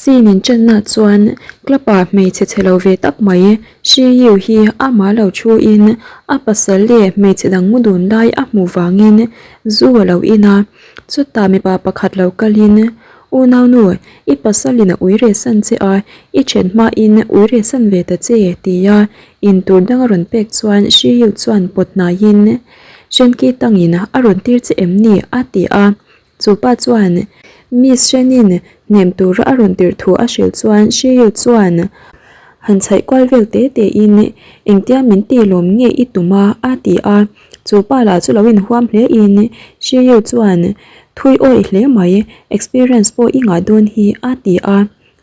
Scene in channa chuan club ah hmeichhe chhe lo ve tak mai Shi Yu hi amah lo thu in a pasal leh hmeichhe dang mu dun lai a hmuh vangin zu a lo in a, chutah mipa pakhat lo kalin Unaunu, i pasalin a ui reh san che a, i then hmain ui reh san ve ta che tia in tur dang a rawn pek chuan Shi Yu chuan pawt hnaiin Shenki tangin a rawn tir che em ni? a ti a. Chu pa chuan Miss Shenin hnem tura a rawn tirh thu a hrilh chuan Shi Yu chuan han chhaih kual vel te te in engtia min ti lawm nge i tum a? a ti a. Chu pa lah chu lo inhuam hle in Shi Yu chuan Thui awih hle mai, experience pawh i ngah dawn hi a ti a.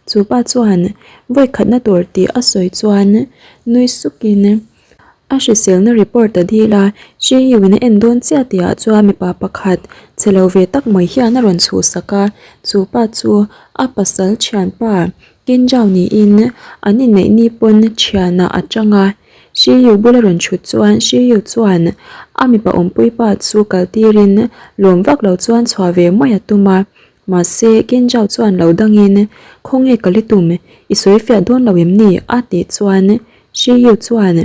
Chu pa chuan vawi khatna tur tih a sawi chuan nui sukin a hriselna report a dil a, Shi Yu in a en dawn chiah tihah chuan mipa pakhat che lo ve tak mai hian a rawn chhuhsak a, chu pa chu a pasal thianpa Qin Zhao niin an inneih ni pawn thianah a tang a. Shi Yu bula rawn thut chuan Shi Yu chuan a mipa awmpui pa chu kal tirin lawm vak lo chuan chhuah ve mai a tum a. Mahse, Qin Zhao chuan lo dangin, Khawnge ka li tum, i sawi fiah dawn lo em ni? a tih chuan Shi Yu chuan,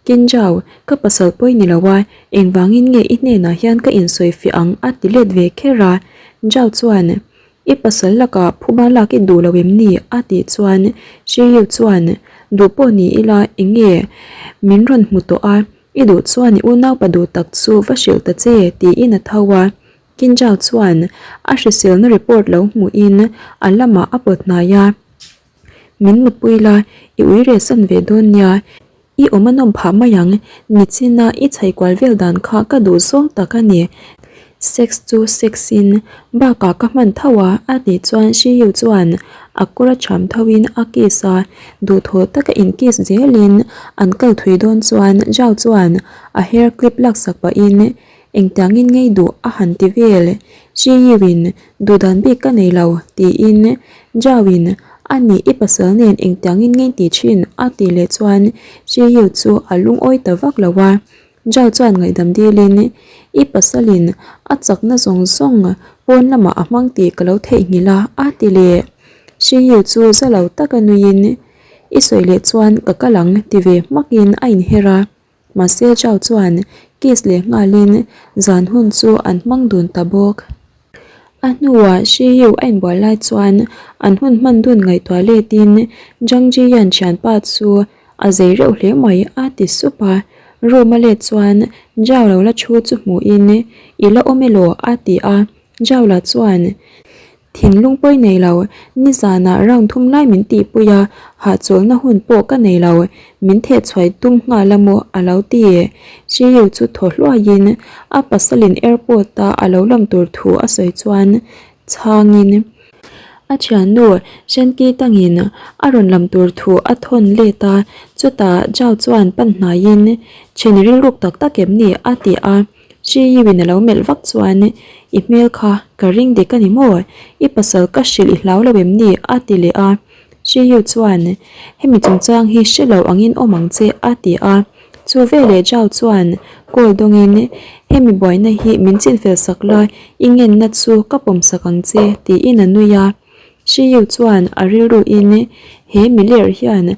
Qin Zhao, ka pasal pawi ni lo a, engvangin nge i hnenah hian ka insawi fiah ang? a ti let ve kher a. Zhao chuan, I pasal lakah phuba lak i duh lo em ni? a tih chuan Shi Yu chuan, Duh pawh ni ila eng nge min rawn hmu tawh a, i duh chuan i unaupa duh tak chu va hrilh ta che tiin a tho a. Qin Zhao chuan a hriselna report lo hmuhin a lamah a pawt hnai a, Min mutpui la, i ui reh san ve dawn nia, i awm a nawm phah mai ang, nichina i chhai kual vel dan kha ka duh zawng tak a ni. Sex chu sex in bakah ka hman tho a, a tih chuan Shi Yu chuan a kawr a cham tho in a kiss a, duhthawh taka in kiss zelin an kal thui dawn chuan Zhao chuan a hair clip laksak pahin Engtiangin ngei duh a han ti vel? Shi Yiwin duh dan bik ka nei lo, tiin Zhaoin a nih i pasal nen engtiangin ngei ti thin a tih leh chuan Shi Yiu chu a lungawi ta vak lo a. Zhao chuan ngaihdam dilin i pasalin a chakna zawng zawng pawn lamah a hmang tih ka lo theihnghilh a a ti leh. Shi Yiu chu za lo taka nuiin i sawi leh chuan ka kal ang ti ve hmakin a inher a. Mahse Zhao chuan kiss leh nghalin zan hun chu an hmang dun ta bawk. A hnuah Shi Yu a inbual lai chuan an hun hman dun ngaihtuah letin Zhang Jiyan thianpa chu a zei reuh hle mai a ti sup a. Room a let chuan Zhao lo la thu chu hmuhin I la awm elaw a ti a. Zhao la chuan Thinlung pawi nei lo, nizanah round thum lai min tihpui a, hahchawlhna hun pawh ka nei lo, min thehchhuai tum nghal a maw a lo ti. Shiyu chu thaw hluaiin a pasalin airport a a lo lam tur thu a sawi chuan chhangin a thiannu Shenki tangin a rawn lam tur thu a thawn let a, chutah Zhao chuan pan hnaiin Chheni rilruk tak tak em ni? a ti a. Shi Yiwin a lo melh vak chuan, I hmel kha ka ring dik a ni maw? I pasal ka hrilh i hlau lo em ni? a ti leh a. Shi Yu chuan, Hemi chungchang hi hre lo angin awm ang che a ti a. Chu veleh Zhao chuan call dawngin, Hemi buaina hi min chinfel sak la, i ngenna chu ka pawm sak ang che tiin a nui a. Shi Yu chuan a rilruin, He miler hian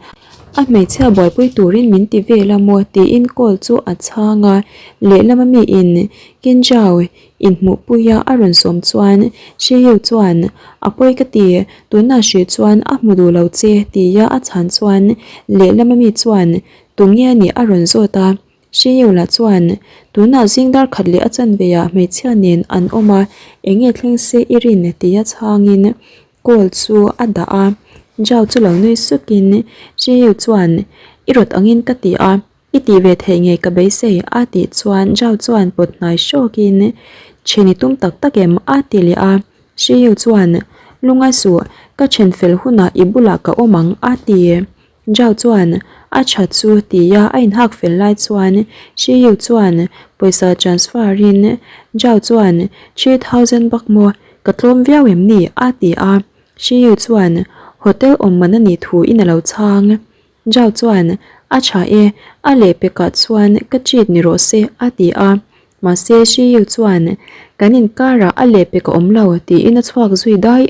a hmeichhia buaipui turin min ti vel a maw tiin call chu a chhang a, lehlama miin Qin Zhao inhmuhpuia a rawn sawm chuan Shi Yu chuan, A pawi ka ti, tunah hrih chuan a hmu duh lo che tia a chhan chuan lehlama mi chuan, Tunge a nih a rawn zawt a. Hriyola chuan, Tunah zing dar khat leh a chanveah hmeichhia nen an awm a, enge thleng se i rin? tia chhangin call chu a dah a. Zhao chu lo nui sukin Hriyo chuan, I rawt angin ka ti a, i tih ve theih ngei ka beisei a tih chuan Zhao chuan pawt hnai hrawkin, Then i tum tak tak em? a ti leh a. Hriyo chuan, Lungai suh, ka then fel hunah i bulah ka awm ang a ti. Zhao chuan a tha chu tia a inhak fel lai chuan Shi Yu chuan pawisa transfer in Zhao chuan 3000 bak maw ka tlawm viau em ni a ti a, Shi Yu chuan hotel awm man a nih thu in a lo chhang. Zhao chuan a tha e, a lehpekah chuan ka cheat ni rawh se a ti a, mahse Shi Yu chuan kan inkarah a lehpek a awm lo tiin a chhuak zui daih.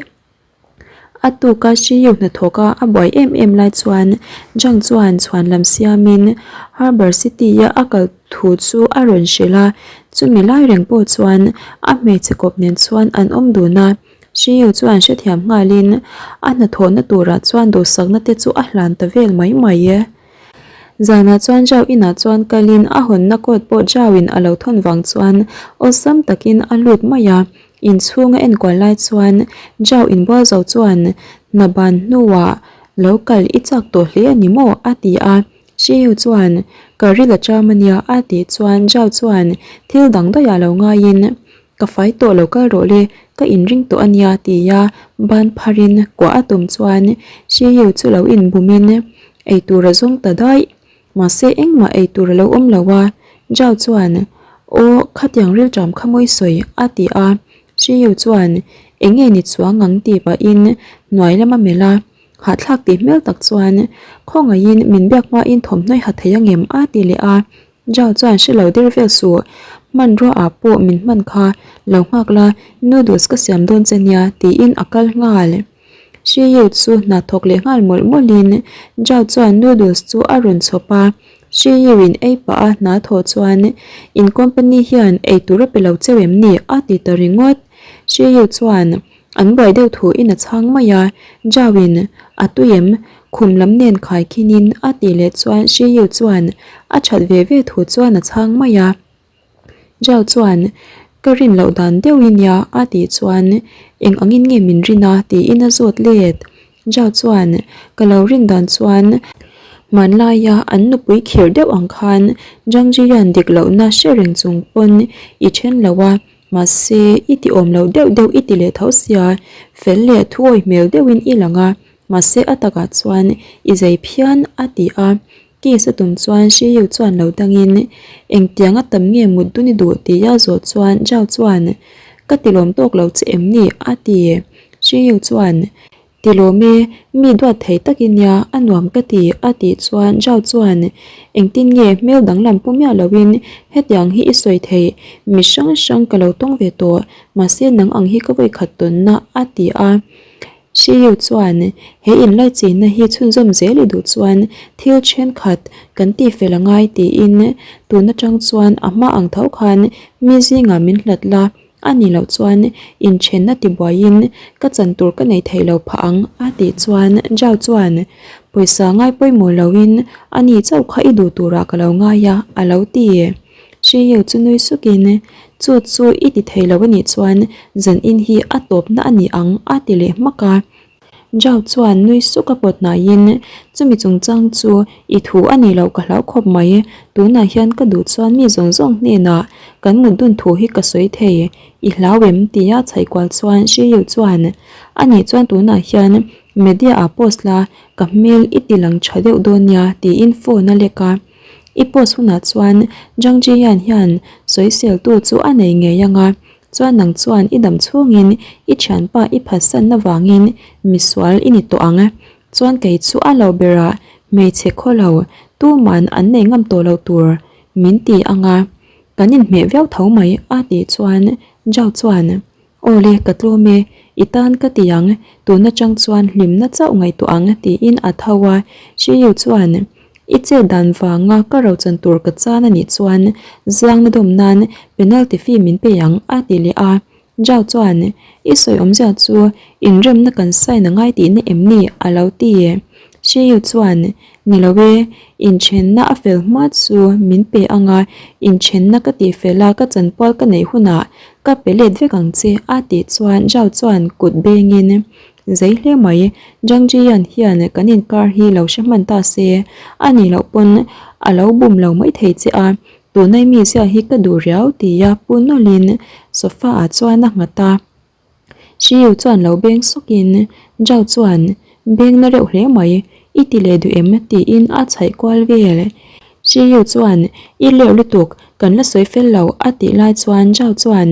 A tuka Shiyu hnathawka a buai em em lai chuan Zhang chuan chhuan lam siamin Harbour City-a a kal thu chu a rawn hrilh a, chumi lai reng pawh chuan a hmeichhe kawp nen chuan an awm dun a. Shiyu chuan hrethiam nghalin a hnathawhna turah chuan duhsakna te chu a hlan ta vel mai mai e. Zanah chuan Zhao inah chuan kalin a hawnna coat pawh Zhao in a lo thawn vang chuan awlsam takin a lut mai a. Inchhung a enkual lai chuan Zhao inbual zo chuan hna ban hnuah lo kal i chak tawh hle a ni maw? a ti a. Shiyu chuan ka ril a cham a nia a tih chuan Zhao chuan thil dang daih ah lo ngaiin Ka fai tawh lo kal rawh le, ka inring tawh a nia tia ban pharin kuah a tum chuan Shiyu chu lo inbumin eitur a zawng ta daih. Mahse engmah eitur a lo awm lo a, Zhao chuan Aw khatiang rilṭam kha mawi sawi a ti a, Shiyu chuan Eng nge ni chuang ang tih pahin hnuai lam a melh a, hahthlak tih hmel tak chuan Khawngaihin min biak hmain thawmhnaw i ha thei angem a ti leh a, Zhao chuan hre lo der vel suh, hmanrua ah pawh min hman kha lo nghak la, noodles ka siam dawn che nia tiin a kal nghal. Shiyu chu hna thawk leh nghal mawlh mawlhin Zhao chuan noodles chu a rawn chhawp a, Shiyu in ei pah a hna thawh chuan in company hian ei tur a pe lo cheu em ni a ti ta ringawt. Shiyu chuan an buai deuh thu in a chhang mai a, Zhao in a tui em khum lam nen khai khinin a tih leh chuan Shiyu chuan a that ve ve thu chuan a chhang mai a. Zhao chuan, Ka rin loh dan deuh i nia a tih chuan, Eng angin nge min rin a? tiin a zawt let. Zhao chuan, Ka lo rin dan chuan hmanlaia an nupui khirh deuh ang khan Zhang Zhiyan dik lohna hre reng chung pawn i then lo a, mahse i ti awm lo deuh deuh i ti leh tho sia, fel leh thuawi hmel deuhin i lang a, mahse a takah chuan i zei phian a ti a. Case a tum chuan Shiyu chuan lo dangin, Engtiang a tam nge mut dun i duh? tia zawh chuan Zhao chuan, Ka tilawm tawk lo che em ni? a ti. Shiyu chuan, Tilawm e, mi duat thei tak i nia, a nuam ka ti, a tih chuan Zhao chuan, Engtin nge hmel danglam pu miah loin hetiang hi i sawi theih? Mi hrang hrang ka lo tawng ve tawh, mahse nang ang hi ka vawikhat tawnna, a ti a. Shiyu chuan he inlaichinna hi chhunzawm zel i duh chuan thil thenkhat kan tih fel a ngai tiin tun atang chuan a hma ang tho khan mi zingah min hlat la, a nih loh chuan inthenna tibuaiin ka chan tur ka nei thei lo phah ang a tih chuan Zhao chuan pawisa ngai pawimawh loin a ni chauh kha i duh turah ka lo ngai a a lo ti. Shiyu chu nui sukin Chu chu i ti thei lo a nih chuan zan in hi a tawpna a ni ang a ti leh hmak a. Zhao chuan nui suk a pawt hnaiin chumi chungchang chu i thu a nih loh ka hlau khawp mai, tunah hian ka duh chuan mi zawng zawng hnenah kan mut dun thu hi ka sawi thei, i hlau em? tia chhaih kual chuan Shiyu chuan a nih chuan tunah hian media ah post la ka hmel i ti lang tha deuh dawn nia tiin phone a lek a. I post hunah chuan Zhang Jiyan hian sawiseltu chu a nei ngei ang a, chuan nang chuan i dam chhungin i thianpa i phatsanna vangin misual i ni tawh ang. Chuan kei chu a lo berah hmeichhe khaw lo tuman an nei ngam tawh lo tur min ti ang a, kan inhmeh viau tho mai a tih chuan Zhao chuan Aw le, ka tlawm e, i tan ka ti ang, tun atang chuan hlimna chauh ngaihtuah ang tiin a tho a, Shiyu chuan i chet dan vanga ka rochan tur ka chan a nih chuan zangna dawm nan penalty fee min pe ang a ti leh a, Zhao chuan i sawi awmzia chu inremna kan sign a ngai tihna em ni a lo ti. Shiyu chuan Ni lo e, inthenna a fel hma chu min pe ang a, inthenna ka tih fel a ka chanpual ka neih hunah ka pe let vek ang che a tih chuan Zhao chuan kut bengin zei hle mai, Zhang Jiyan hian kan inkar hi lo hre hman ta se, a nih loh pawn a lo bum lo mai thei che a, tunai mi zia hi ka duh riau tia pu nawlhin sofa ah chuan a nghat a. Shiyu chuan lo beng sawkin Zhao chuan beng na reuh hle mai, i ti leh duh em? tiin a chhaih kual vel. Shiyu chuan i lerh lutuk, kan la sawi fel lo a tih lai chuan Zhao chuan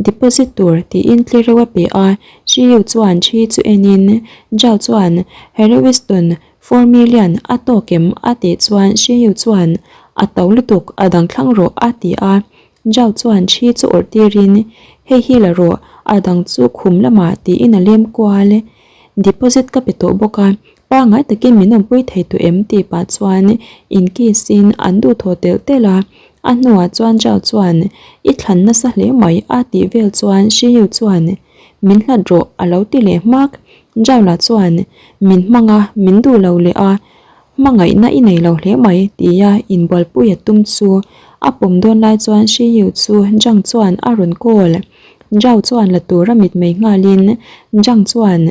deposit tur tiin tli reuh a pe a, Shiyu chuan thi chu enin Zhao chuan Harry Winston 4 million a tawk em? a tih chuan Shiyu chuan a to lutuk a dang thlang rawh a ti a, Zhao chuan thi chu awrh tirin, Hei hi la rawh, a dang chu khum lamah tiin a lem kual. Deposit ka pe tawh bawk a, pangngai takin min awmpui thei tawh em tih pah chuan in kiss in an duhthawh telh telh a. A hnuah chuan Zhao chuan I thlan nasa hle mai a tih vel chuan Shiyu chuan Min hlat rawh a lo ti leh hmak. Zhao lah chuan Min hmang a, min duh lo leh a, Hmangaihna i nei lo hle mai tia inbualpui a tum chu a pawm dawn lai chuan Shiyu chu Zhang chuan a rawn call. Zhao chuan la tura mitmei nghalin Zhang chuan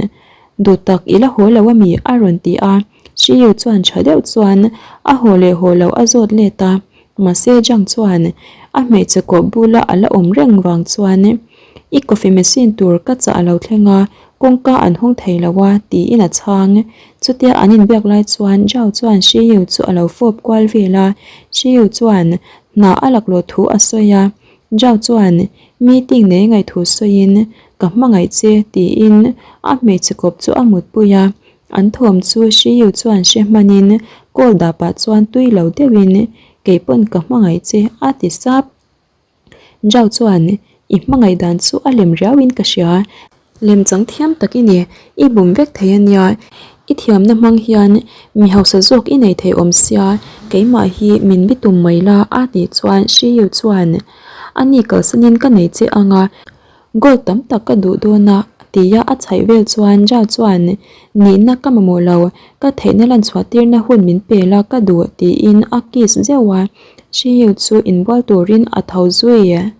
Duh tak i la haw lo a mi? a rawn ti a. Shiyu chuan tha deuh chuan a haw leh haw lo a zawt let a. Mahse Zhang chuan a hmeichhe kawh bula a la awm reng vang chuan I coffee machine tur ka chah a lo thleng a, kawngka an hawng thei lo a tiin a chhang. Chutia an inbiak lai chuan Zhao chuan Shiyu chu a lo fawp kual vel a. Shiyu chuan hna a laklawh thu a sawi a. Zhao chuan meeting nei ngaih thu sawiin ka hmangaih che tiin a hmeichhe kawp chu a mutpui a. An thawm chu Shiyu chuan hre hmanin call dah pah chuan tui lo deuhin kei pawn ka hmangaih che a ti sap. Zhao chuan i hmangaih dan chu a lem riauin ka hria. Lem chang thiam tak i ni, i bum vek thei a nia. I thiamna hmang hian mi hausa zawk i nei thei awm sia, keimah hi min bitum mai la a tih chuan Shiyu chuan a ni kalsanin ka nei che ang a, gold tam tak ka duh dawn a tia a chhaih vel chuan Zhao chuan nihna ka mamawh lo, ka theihna lan chhuah tirna hun min pe la ka duh tiin a kiss zeuh a, Shiyu chu inbual turin a tho zui.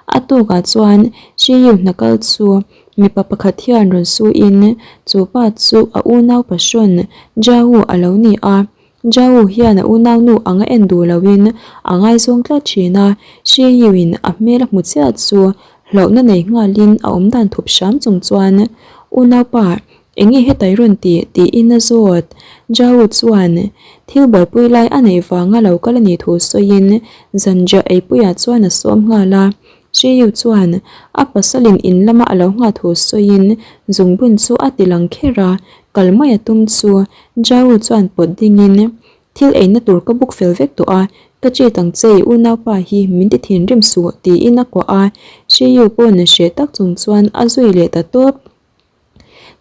A tukah chuan Shiyu hna kal chu mipa pakhat hian rawn suin chu pa chu a unau pahrawn Jahu a lo ni a. Jahu hian a unaunu ang a en duh loin a ngaizawng tlat thin a, Shiyuin a hmel a hmu chiah chu hlauhna nei nghalin a awm dan thup hram chung chuan Unaupa, eng nge hetai rawn tih? tiin a zawt. Jahu chuan thil buaipui lai a neih vanga lo kal a nih thu sawiin zanriah eipuiah chuan a sawm nghal a. Shiyu chuan a pasalin in lama a lo nghah thu sawiin zungbun chu a ti lang kher a, kal mai a tum chu Jahu chuan pawt dingin thil eina tur ka buk fel vek tawh a, ka chet ang che i unaupa hi min ti thinrim suh tiin a kuah a, Shiyu pawn hreh tak chung chuan a zui leh ta tawp.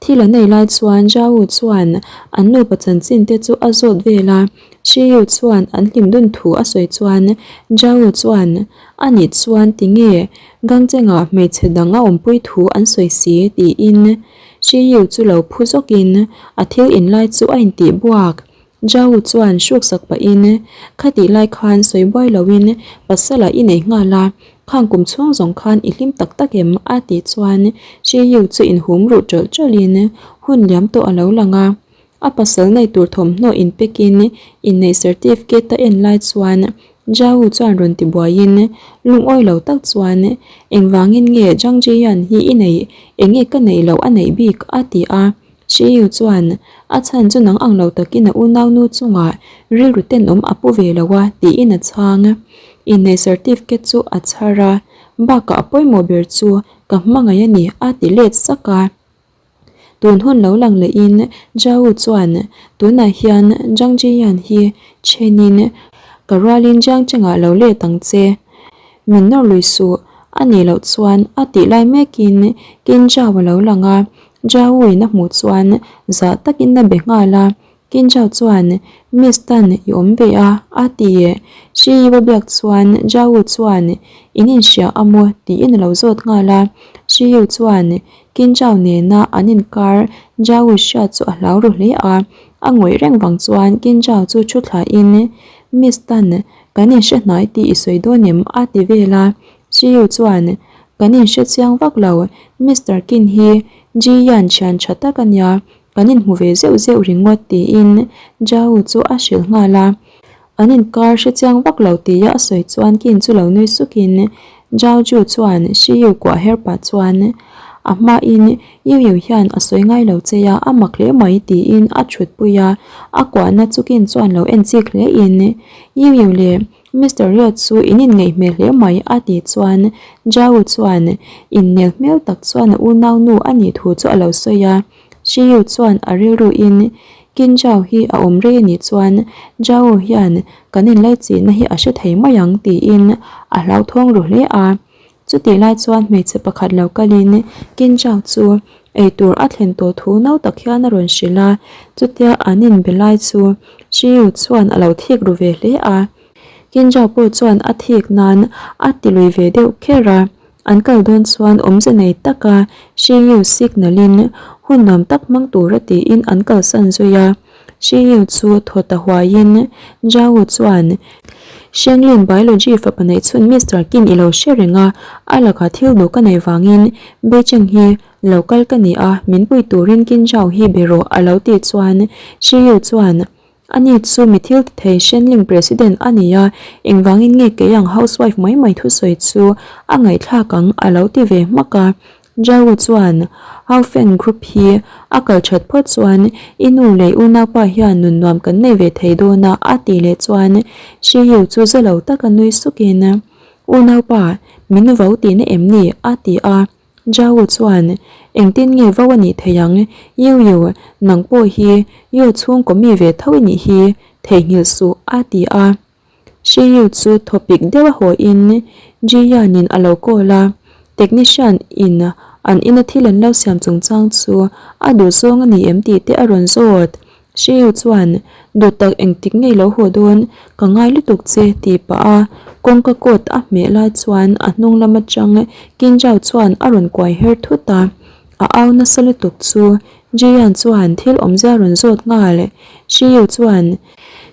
Thil an ei lai chuan Zhao chuan an nupa chanchin te chu a zawt vel a, Shiyu chuan an hlim dun thu a sawi chuan Zhao chuan a nih chuan tinge Gangchengah hmeichhe dang a awmpui thu an sawi si tiin Shiyu chu lo phu zawkin a thil in lai chu a intih buak. Zhao chuan hruksak pahin, Khatih lai khan sawi buai loin pasala i nei nghal a, khang kum chhung zawng khan i hlim tak tak em? a tih chuan Shiyu chu inhum ruh ṭawlh ṭawlhin hun liam tawh a lo lang a. A pasal nei tur thawmhnaw inpekin inneih certificate a en lai chuan Zhao chuan rawn ti buaiin lungawi lo tak chuan, Engvangin nge Zhang Jiyan hi i neih? Enge ka neih loh a neih bik? a ti a. Shiyu chuan, A chhan chu nang ang lo takin a unaunu chungah rilru tenawm a pu ve lo a, tiin a chhang. Inneih certificate chu a chhar a, bakah a pawimawh ber chu ka hmangaih a ni, a ti let sak a. Tun hun lo lang lehin Zhao chuan, Tunah hian Zhang Jiyan hi thenin ka rualin Jiang Chengah lo let ang che. Min nawr lui suh, a nih loh chuan a tih lai mekin Qin Zhao a lo lang a, Zhao-in a hmuh chuan zah takin a be nghal a, Qin Zhao chuan, Miss Tan i awm ve a, a ti. Shi Yu a biak chuan Zhao chuan, In inhria a maw? tiin a lo zawt nghal a. Shi Yu chuan Qin Zhao nena an inkar Zhao hriat chu a hlau ru hle a, a ngawih reng vang chuan Qin Zhao chu thu thlain, Miss Tan, kan inhre hnai tih i sawi dawn em? a ti vel a. Shi Yu chuan, Kan inhre chiang vak lo, Mister Kin hi Ji Yan thian tha tak a nia, kan inhmu ve zeuh zeuh ringawt tiin Zhao chu a hrilh nghal a. An inkar hre chiang vak lo tia a sawi chuan Kin chu lo nui sukin Zhao Ju chuan Shi Yu kuah her pah chuan a hmain Yu Yu hian a sawi ngai lo che a, a mak hle mai tiin a thutpui a, a kuahna chu Kin chuan lo en chik hle in Yu Yu leh Mister Riot chu in inngeih hmel hle mai a tih chuan Zhao chuan innel hmel tak chuan a unaunu a nih thu chu a lo sawi a. Shi Yu chuan a rilru in Qin Zhao hi a awm rei a nih chuan Zhao hian kan inlaichihna hi a hre thei mai ang tiin a hlauthawng ru hle a. Chutih lai chuan hmeichhe pakhat lo kalin Qin Zhao chu eitur a thlen tawh thu no tak hian a rawn hrilh a, chutia an inbe lai chu Shi Yu chuan a lo thik ru ve hle a. Qin Zhao pawh chuan a thik nan a ti lui ve deuh kher a, an kal dawn chuan awmze nei taka Shi Yu signal in hun nuam tak hmang tura tiin an kalsan zui a. Shi Yu chu thaw ta huaiin Zhao chuan, Shenglin Biology fapa neih chhun Mister Kin i lo hre reng a, a lakah thil duh ka neih vangin Beicheng hi lo kal ka ni a, min pui turin Kin Zhao hi be rawh a lo tih chuan Shi Yu chuan, Ani chu mi thil ti thei Shenling President a ni a, engvangin nge kei ang housewife mai mai thusawi chu a ngaihthlak ang a lo ti ve hmak a. Zhao chuan, Hao Feng Group hi a kal that phawt chuan i nu leh unaupa hian nun nuam kan nei ve thei dawn a, a tih leh chuan Shi Yu chu za lo taka nui sukin, Unaupa, min vo tihna em ni? a ti a. Zhao chuan, Engtin nge vo a nih theih ang? Yu Yu, nang pawh hi Yu chhungkaw mi ve tho i nih hi, theihnghilh suh, a ti a. Shiyu chu thawpik deuh a haw in Jiyan in a lo call a, technician in an ina thil an lo siam chungchang chu a duh zawng a ni em tih te a rawn zawt. Shiyu chuan duh tak engtik ngei lo haw dawn ka ngai lutuk che tih pah a kawngka coat a hmeh lai chuan a hnung lam atang Kinjao chuan a rawn kuai her thut a, a au nasa lutuk chu Jiyan chuan thil awmzia rawn zawt nghal. Shiyu chuan.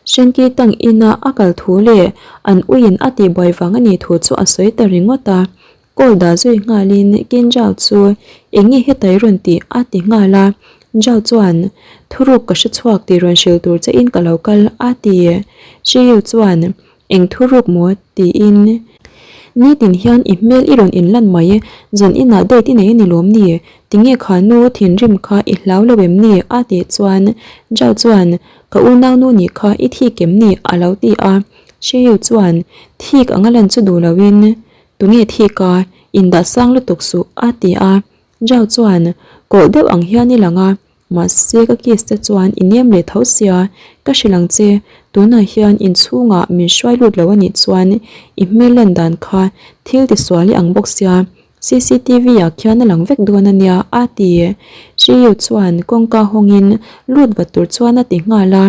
Shenki tang ina a kal thu leh an uiin a tihbuai vang a nih thu chu a sawi ta ringawt a. Call dah zui nghalin Kin Zhao chu eng nge heta i rawn tih a ti nghal a. Zhao chuan, Thuruk ka hre chhuak tih rawn hrilh tur che in ka lo kal a ti. Shi Yu chuan, Eng thuruk maw? tiin. Nitin hian i hmel i rawn inlan mai, zan inah date i nei a ni lawm ni? Tinge kha nu thinrim kha i hlau lo em ni? a tih chuan Zhao chuan, Ka unaunu nih kha i thik em ni? a lo ti a. Shiyu chuan, Thik anga lan chu duh loin, tunge thik a, indah sang lutuk suh a ti a. Zhao chuan, Kawlh deuh ang hian i lang a, Mahse ka kiss te chuan i nem leh tho sia, ka hrilh ang che, tunah hian inchhungah min hruai lut lo a nih chuan i hmel lan dan kha thil tisual i ang bawk sia, cctv ah khian a lang vek dawn a nia a ti. Shiyu chuan kawngka hawngin lut vat tur chuan a ti nghal a,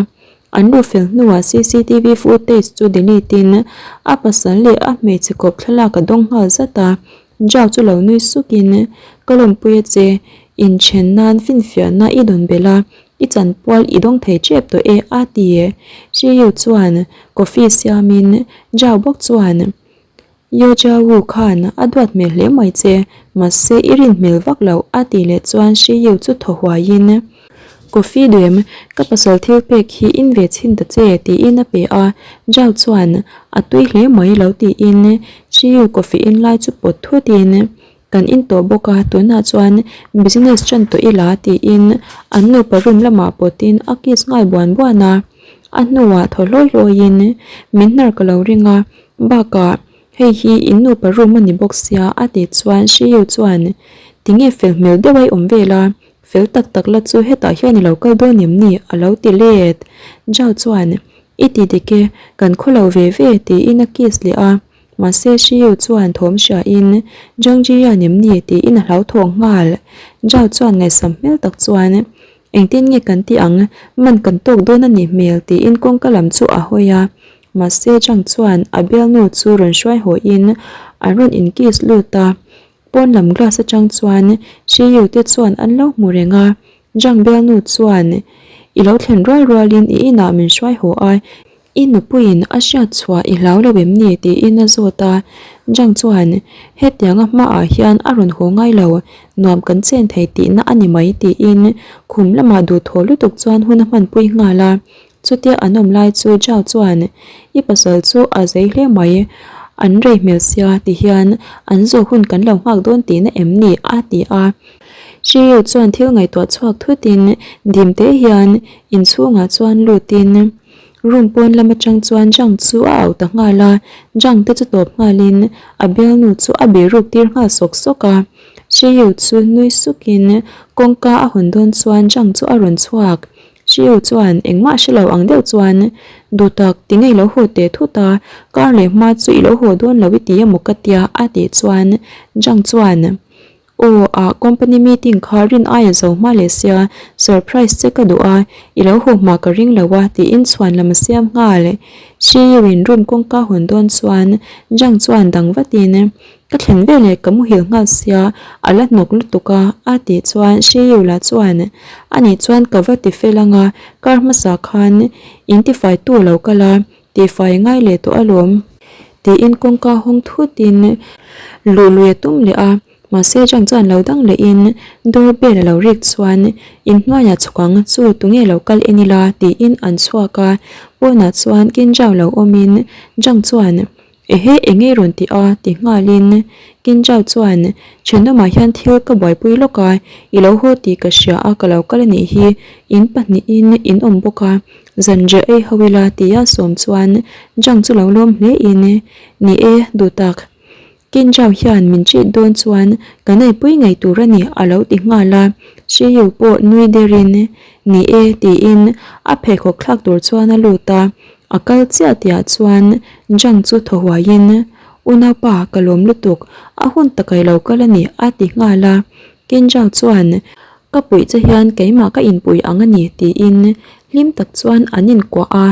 an luh fel hnuah cctv footage chu delete in a pasal leh a hmeichhe kawp thlalak a dawng nghal zat a, Zhao chu lo nui sukin, Ka lawmpui a che, inthen nan finfiahna i dawn belh a, i chanpual i dawng thei tep tawh e a ti. Shi Yu chuan coffee siamin Zhao bawk chuan, Yo Jia Wu khan a duat hmel hle mai che, mahse i rin hmel vak loh a tih leh chuan Shi Yu chu thaw huaiin, Coffee duem, ka pasal thil pek hi in ve chhin ta che tiin a pe a, Zhao chuan a tui hle mai lo tiin Shiyu coffee in lai chu pawt thutin kan in tawh bawk a, tunah chuan business tan tawh ila tiin an nupa room lamah pawtin a kiss nghal buan buan a, a hnuah thaw hlawi hlawiin min hnar ka lo ring a, bakah Hei hi in nupa room a ni bawk sia a tih chuan Shiyu chuan tinge fel hmel deuh a i awm vel a, fel tak tak la chu hetah hian i lo kal dawn em ni a lo ti let. Zhao chuan i ti dik e, kan khaw lo ve ve tiin a kiss leh a, mahse Shiyu chuan thawm hria in Zhang Jiyan em ni tiin a hlauthawng nghal. Zhao chuan ngaihsam hmel tak chuan Engtin nge kan tih ang, man kan tawk dawn a nih hmel tiin kawngka lam chu a hawi a. Mahse Zhang chuan a bialnu chu rawn hruai haw in an rawn in kiss lut a. Pawn lam glass atang chuan Shi Yu te chuan an lo hmu reng a. Zhang bialnu chuan I lo thlen rual rual in i inah min hruai haw a, I nupuiin a hriat chhuah i hlau lo em ni? tiin a zawt a. Zhang chuan, Hetianga hmaah hian a rawn haw ngai lo, nuam kan chen thei tihna a ni mai tiin khum lamah duhthaw lutuk chuan hun a hmanpui nghal a. Chutia an awm lai chu Zhao chuan, I pasal chu a zei hle mai, an rei hmel sia tihian an zawh hun kan lo nghak dawn tihna em ni? a ti a. Shiyu chuan thil ngaihtuah chhuak thutin dim te hian inchhungah chuan lutin, Room pawn lam atang chuan Zhang chu a auh ta nghal a, Zhang te chu tawp nghalin a bialnu chu a biruk tir nghal sawk sawk a. Shiyu chu nui sukin kawngka a hawn dawn chuan Zhang chu a rawn chhuak. Shiu chuan engmah hre lo ang deuh chuan, Duhtak, tinge i lo haw teh thut a, kar leh hma chu i lo haw dawn lo i ti emaw ka tia a tih chuan Zhang chuan, Aw, ah company meeting kha rin aia zo hma leh sia, surprise che ka duh a, i lo haw hma ka ring lo a tiin chhuan lam a siam nghal. Shiu in room kawngka hawn dawn chuan Zhang chuan dang vatin, Ka thlen veleh ka muhil nghal sia, a la hnawk lutuk a, a tih chuan Shiyu lah chuan, A nih chuan ka va ti fel ang a, kar hmasa khan in tifaitu a lo kal a, tihfai ngai leh tawh alawm, tiin kawngka hawng thutin luh lui a tum leh a, mahse Zhang chuan lo dang lehin door bell a lo rik chuan inhnuaiah chhuk ang chu tunge lo kal en ila tiin an chhuak a, pawnah chuan Kinjao lo awmin Zhang chuan Ehe eng nge rawn ti a? ti nghalin Kinjao chuan Thenawmah hian thil ka buaipui lawk a, i lo haw tih ka hria a ka lo kal a nih hi, in pahnihin in awm bawk a, zanriah ei ho ila tia sawm chuan Zhang chu lo lawm hle in, Ni e, duh tak. Kinjao hian min cheat dawn chuan kan eipui ngei tur a ni a lo ti nghal a, Shiyu pawh nui derin, Ni e tiin a pheikhawk thlak tur chuan a lut a, A kal chiah tihah chuan Jang chu thaw huaiin, Unaupa, ka lawm lutuk, a hun taka i lo kal a ni, a ti nghal a. Kenjang chuan, Ka puih che hian keimah ka inpui ang a ni, tiin hlim tak chuan an inkuah a.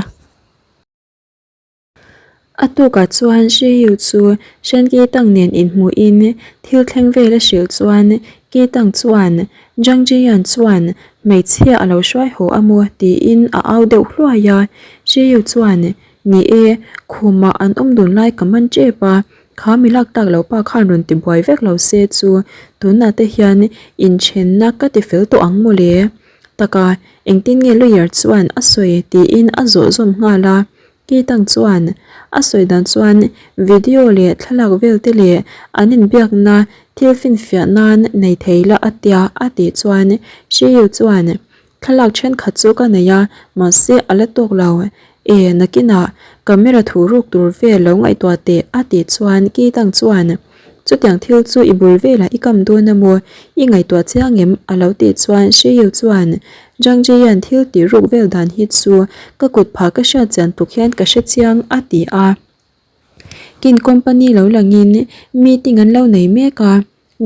A tukah chuan Shiyu chu Shen Kitang nen inhmuhin thil thleng vel a hrilh chuan Kitang chuan Zhang Jian chuan hmeichhia a lo hruai haw a maw tiin a au deuh hluai a, Shiyu chuan, Ni e, khumah an awm dun lai ka man tep a, kha mi lak tak lo pa khan rawn ti buai vek lo se chu tunah te hian inthenna ka ti fel tawh ang mawle. Taka, engtin nge lawyer chuan a sawi tiin a zawh zawm nghal a, Kitang chuan a sawi dan chuan video leh thlalak vel te leh an inbiakna thil finfiah nan nei thei la a tia a tih chuan Shiyu chuan thlalak thenkhat chu ka nei a mahse a la tawk lo e nakinah camera thu ruk tur vel lo ngaihtuah teh a tih chuan Kitang chuan Chutiang thil chu i bul velah i kam dawn a maw? I ngaihtuah chiang em? A lo tih chuan Shiyu chuan Zhang Jian thil tih ruk vel dan hi chu ka kut phah ka hriat chian tluk hian ka hre chiang a ti a. Kin company lo langin meeting an lo nei mek a,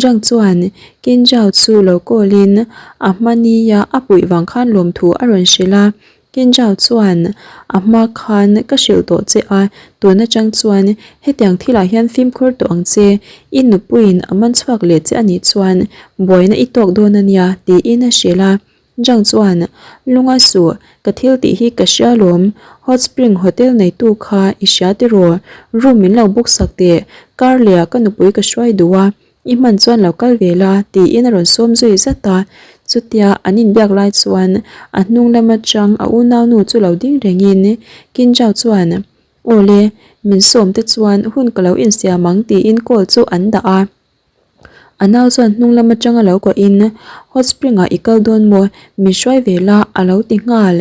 Zhang chuan Kin Zhao chu lo call in a hma nia a puih vang khan lawmthu a rawn hrilh a. Kinjao chuan a hma khan ka hrilh tawh che a, tun atang chuan hetiang thilah hian fimkhur tawh ang che, i nupuiin a man chhuak leh che anih chuan buaina i tawk dawn ania tiin a hrilh a. Zhang chuan, Lunga suh, ka thil tih hi ka hria lawm, Hot Spring Hotel neitu kha i hria tiraw, room min lo book sak teh, kar lehah ka nupui ka hruai duh a, I hman chuan lo kal ve la tiin a rawn sawm zui zat a, chutia an inbiak lai chuan a hnung lam atang a unaunu chu lo ding rengin Kinjao chuan Aw le, min sawm te chuan hun ka lo insiam ang tiin call chu an dah a. A nau chuan hnung lam atanga lo kawhin Hot Spring ah i kal dawn maw, min hruai ve la a lo ti nghal.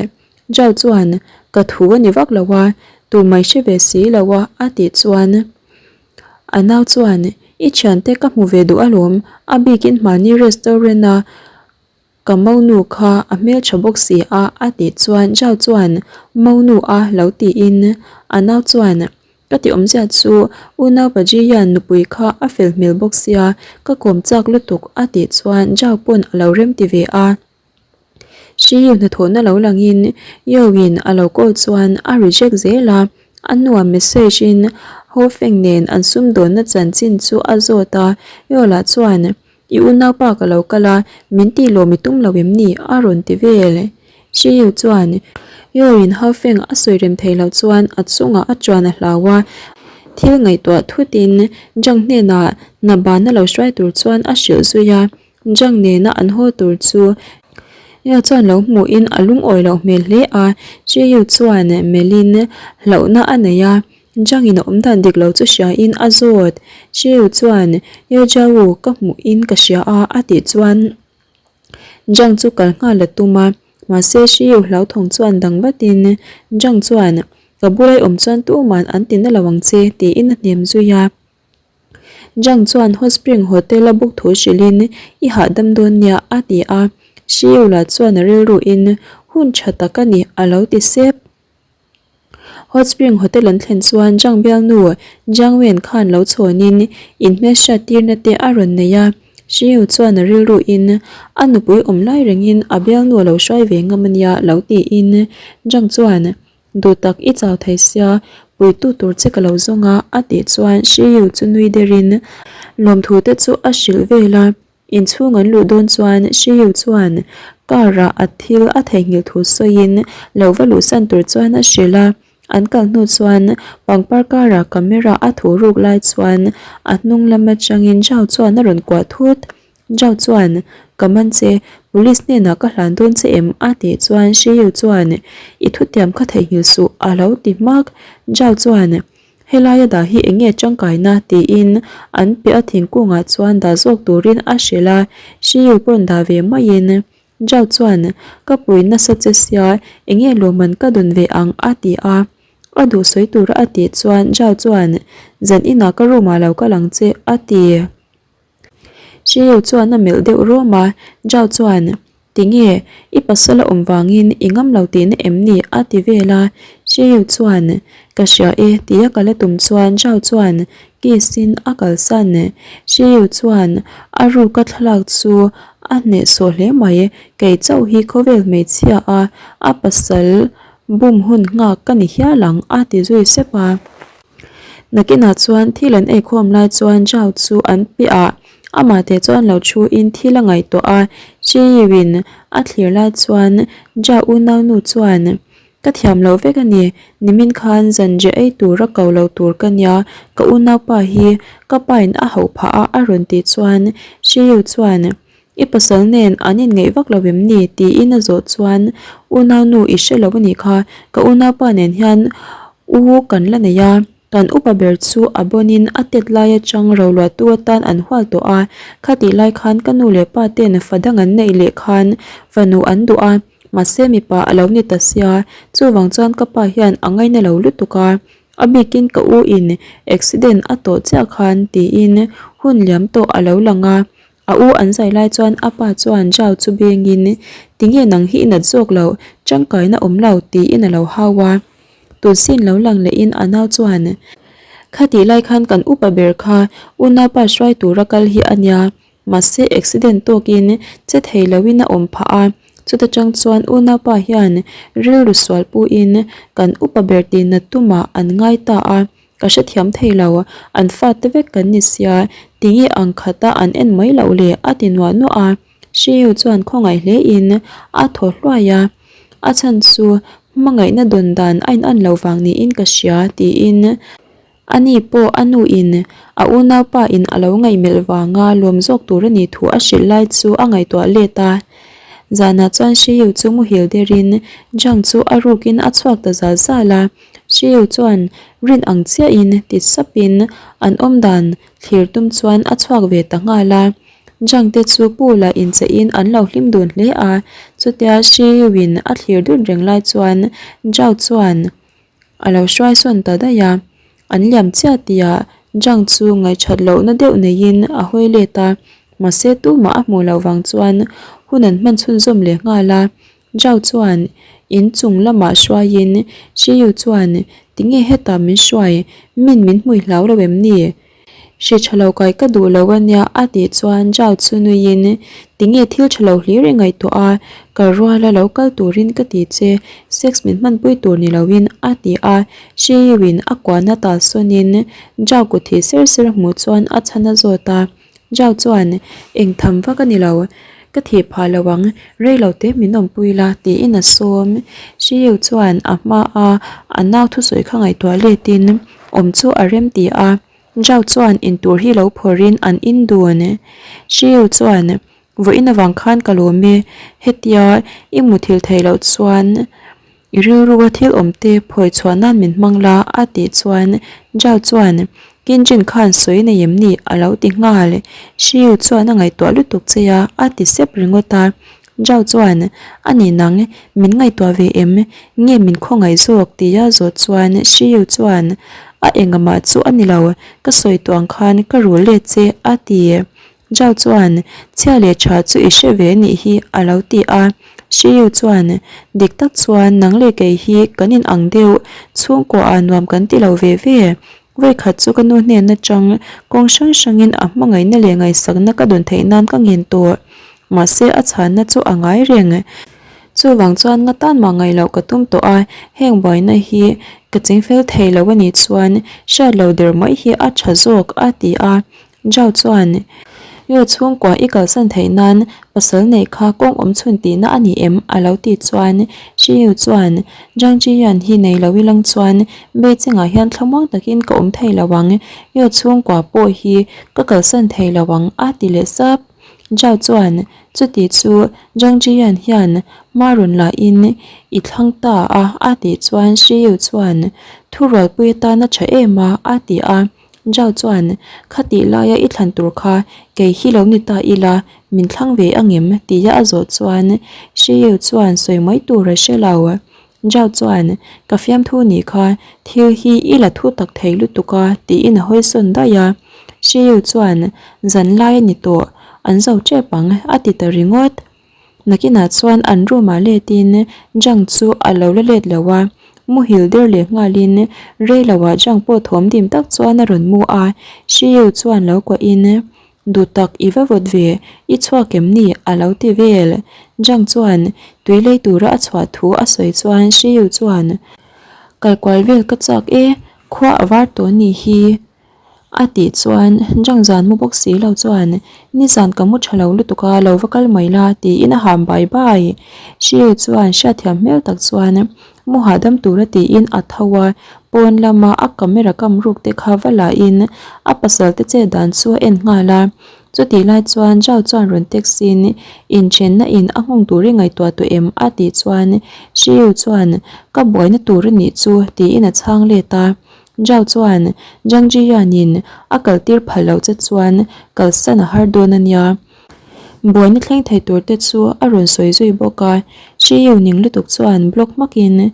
Jao chuan Ka thu a ni vak lo a, tumah i hre ve si lo a a tih chuan A nau chuan, I thiante ka hmu ve duh alawm, a bikin hmani restaurant a ka monu kha a hmeltha bawk si a a tih chuan Zhao chuan monu a lo tiin a nau chuan, Ka ti awmzia chu unau Paji hian nupui kha a fel hmel bawk sia, ka kawm chak lutuk a tih chuan Zhao pawn a lo remti ve a. Hriu hnathawhna lo langin Yeo-in a lo call chuan a reject zel a, a hnuah message in Ho Feng nen an sumdawnna chanchin chu a zawt a, Yeo lah chuan I unaupa ka lo kal a, min tih lawm i tum lo em ni? a rawn ti vel. Hriu chuan Yeo-in Ho Feng a sawi rem thei loh chuan a chungah a chuan a hlau a, thil ngaihtuah thutin Zhang hnenah hna bana lo hruai tur chuan a hrilh zui a. Jang nena an haw tur chu Yeo chuan lo hmuhin a lungawi loh hmel hle a, Chiyu chuan melhin hlauhna a nei a, Jangin a awm dan dik lo chu hriain a zawt. Chiyu chuan Yeo Jiao ka hmuhin ka hria a a tih chuan Jang chu kal nghal a tum a, mahse Chiyu hlauthawng chuan dang vatin Jang chuan ka bula i awm chuan tuman an ti na lo ang che tiin a hnem zui a. Zhang chuan Hot Spring Hotel a buk thu hrilhin i hahdam dawn nia a ti a. Shiu lah chuan a rilru in, Hun tha tak a ni, a lo ti sep. Hot Spring Hotel an thlen chuan Zhang bialnu Zhang Wen khan lo chhawnin inhmelhriat tirna te a rawn nei a. Shiu chuan a rilru in, A nupui awm lai rengin a bialnu a lo hruai ve ngam a nia lo tiin Zhang chuan, Duh tak i chau thei sia, puitu tur che ka lo zawng a, a tih chuan Shiu chu nui derin lawmthu te chu a hrilh vel a. Inchhung an luh dawn chuan Shiyu chuan car ah a thil a theihnghilh thu sawiin lo va luhsan tur chuan a hrilh a. An kal hnu chuan pangpar car ah camera a thu ruk lai chuan a hnung lam atangin Zhao chuan a rawn kuah thut. Zhao chuan, Ka man che, police hnenah ka hlan dawn che em? a tih chuan Shiyu chuan, I thutiam kha theihnghilh suh a lo ti hmak. Zhao chuan, Helaia dah hi eng nge tangkaina tiin an piah a thingkungah chuan dah zawk turin a hrilh a, Shiyu pawn dah ve maiin Zhao chuan ka pui nasa che sia eng nge lawmman ka dawn ve ang a ti a, a duh sawi tura a tih chuan Zhao chuan zan inah ka room ah lo kal ang che a ti. Shiyu chuan a melh deuh rawm a, Zhao chuan Tinge, i pasal a awm vangin i ngam lo tihna em ni? a ti vel a. Shiyu chuan, Ka hria e, tia ka la tum chuan Zhao chuan kiss in a kalsan. Shiyu chuan a ruka thlalak chu a hnehsawh hle mai, kei chauh hi khawvel hmeichhia a a pasal bum hun nghak ka ni hial ang a ti zui sep a. Nakinah chuan thil an eikhawm lai chuan Zhao chu an piah a, amah teh chuan lo thu in thil a ngaihtuah a, Chi Yiu-in a thlir lai chuan Zhao unaunu chuan, Ka thiam loh vek a ni, nimin khan zanriah ei tur a ko lo tur ka nia, ka unaupa hi ka pain a hauh phah a a rawn tih chuan Chi Yiu chuan, I pasal nen an inngeih vak lo em ni? tiin a zawh chuan, Unaunu i hre lo a nih kha, ka unaupa nen hian u kan la nei a, kan upa ber chu a bawnin a tet lai atang roluahtu atan an hual tawh a, khatih lai khan ka nu leh pa ten fa dang an neih leh khan fanu an duh a, mahse mipa a lo ni ta sia, chuvang chuan ka pa hian a ngaina lo lutuk a, a bikin ka u in accident a tawh chiah khan tiin hun liam tawh a lo lang a. A u an zai lai chuan a pa chuan Zhao chu bengin, Tinge nang hi i nat zawk loh, tangkaina awm lo, tiin a lo hau a. Tunsin lo lang lehin a nau chuan, Khatih lai khan kan upa ber kha unaupa hruai tura kal hi a nia, mahse accident tawkin che thei loin a awm phah a, chuta tang chuan unaupa hian rilru sual puin kan upa ber tihnat tumah an ngai ta a, Ka hrethiam thei lo, an fate vek kan ni sia, tinge ang khata an en mai loh le a ti nuah nuah a, Shiyu chuan khawngaih hle in a thaw hluai a, a chhan chu hmangaihna dawn dan a in an lo vang niin ka hria tiin ani pawh a nu in a unaupa in a lo ngaihmelh vanga lawm zawk tur a nih thu a hrilh lai chu a ngaihtuah let a, zanah chuan Shiyu chu muhil derin Zhang chu a rukin a chhuak ta zal zal a. Shiu chuan rin ang chiahin ti sapin an awm dan thlir tum chuan a chhuak ve ta nghal a. Zhang te chu pool ah incheihin an lo hlim dun hle a, chutia Shiu-in a thlir dun reng lai chuan Zhao chuan a lo hruai sawn ta daih a. An liam chiah tihah Zhang chu ngaihṭhat lohna deuh neiin a hawi let a, mahse tumah a hmuh loh vang chuan hun an hman chhunzawm leh nghal a. Zhao chuan in chung lamah hruaiin Shiyu chuan Tinge hetah min hruai, min min hmui hlau lo em ni? Hri tha lo kai ka duh lo a nia a tih chuan Zhao chu nuiin Tinge thil tha lo hlir i ngaihtuah a, ka ruala lo kal turin ka ti che, sex min hmanpui tur ni loin a ti a, Shiyu in a kuahna talsawnin Zhao kut thih ser ser a hmuh chuan a chhan a zawt a. Zhao chuan, Eng tham vak a ni lo, ka thih phah lo ang, rei lo te min awmpui la, tiin a sawm. Shiyu chuan a hma a a nau thusawi kha ngaihtuah letin awm chu a rem ti a. Zhao chuan intur hi lo phawrhin an in dun. Shiyu chuan, Vawiin avang khan ka lawm e, hetia i muthilh theih loh chuan I rilrua thil awm te phawi chhuah nan min hmang la a tih chuan Zhao chuan Kinjin khan sawi nei em ni a lo ti nghal. Shiyu chuan a ngaihtuah lutuk che a a ti sep ringawt a. Zhao chuan A ni nang, min ngaihtuah ve em? Nge min khawngaih zawk? tia zawh chuan Shiyu chuan A engamah chu a ni lo, ka sawi tuang khan ka rul let che a ti. Zhao chuan, Chhia leh tha chu i hre ve nih hi, a lo ti a. Shiyu chuan, Dik tak chuan nang leh kei hi kan in ang deuh, chhungkua ah nuam kan ti lo ve ve. Vawikhat chu ka nu hnen atang kawng hrang hrangin a hmangaihna leh ngaihsakna ka dawn theih nan ka ngen tawh. Mahse a chhanna chu a ngai reng. Chuvang chuan nga tan mah ngaih loh ka tum tawh a, heng buaina hi ka chingfel thei lo a nih chuan hriat lo der mai hi a tha zawk a ti a. Zhao chuan, Yo chhungkua i kalsan theih nan pasal neih kha kawng awm chhun tihna a ni em? a lo ti chuan Shi Yu chuan, Zhang Zhiyan hi nei lo ilang chuan Beijing-ah hian thlamuang takin ka awm thei lo ang, Yo chhungkua pawh hi ka kalsan thei lo ang a ti leh sap. Zhao chuan, Chuti chu Zhang Zhiyan hian hma rawn la in i thlang ta a a tih chuan Shi Yu chuan, Thurualpui atana tha em a a ti a. Zhao chuan, Khatih laia i thlan tur kha kei hi lo ni ta ila, min thlang ve angem? tia a zawh chuan Shi Yu chuan sawi mai tur a hre lo. Zhao chuan, Ka fiamthu nih kha, thil hi i la thu tak thei lutuk a, tiin a hawi sawn daih a. Shi Yu chuan, Zan lai a ni tawh, an zo tep ang, a ti ta ringawt. Nakinah chuan an room ah letin Jang chu a lo la let lo a, muhil der leh nghalin rei lo ah Jang pawh thawm dim tak chuan a rawn mu a, Shiyu chuan lo kuahin Duhtak i va vawt ve, i chhuak em ni? a lo ti vel. Jang chuan tui lei tura a chhuah thu a sawi chuan Shiyu chuan Kal kual vel ka chak e, khua a var tawh nih hi. A tih chuan Zhang zan mu bawk si lo chuan nizan ka mu tha lo lutuk a lo va kal mai la tiin a ham bai bai. Hriu chuan hriatthiam hmel tak chuan mu hahdam tura tiin a tho a, pawn lama a camera kam ruk te kha va la in a pasal te chet dan chu a en nghal a. Chutih lai chuan Zhao chuan rawn text in inthenna in a nghawng tur i ngaihtuah tawh em a tih chuan Hriu chuan ka buaina tur a nih chu tiin a chhang let a. Zhao chuan Zhang Zhiyan-in a kaltir phal loh che chuan kalsan a har dawn a nia. Buaina thleng thei tur te chu a rawn sawi zui bawk a, Shi Yu ning lutuk chuan block hmakin,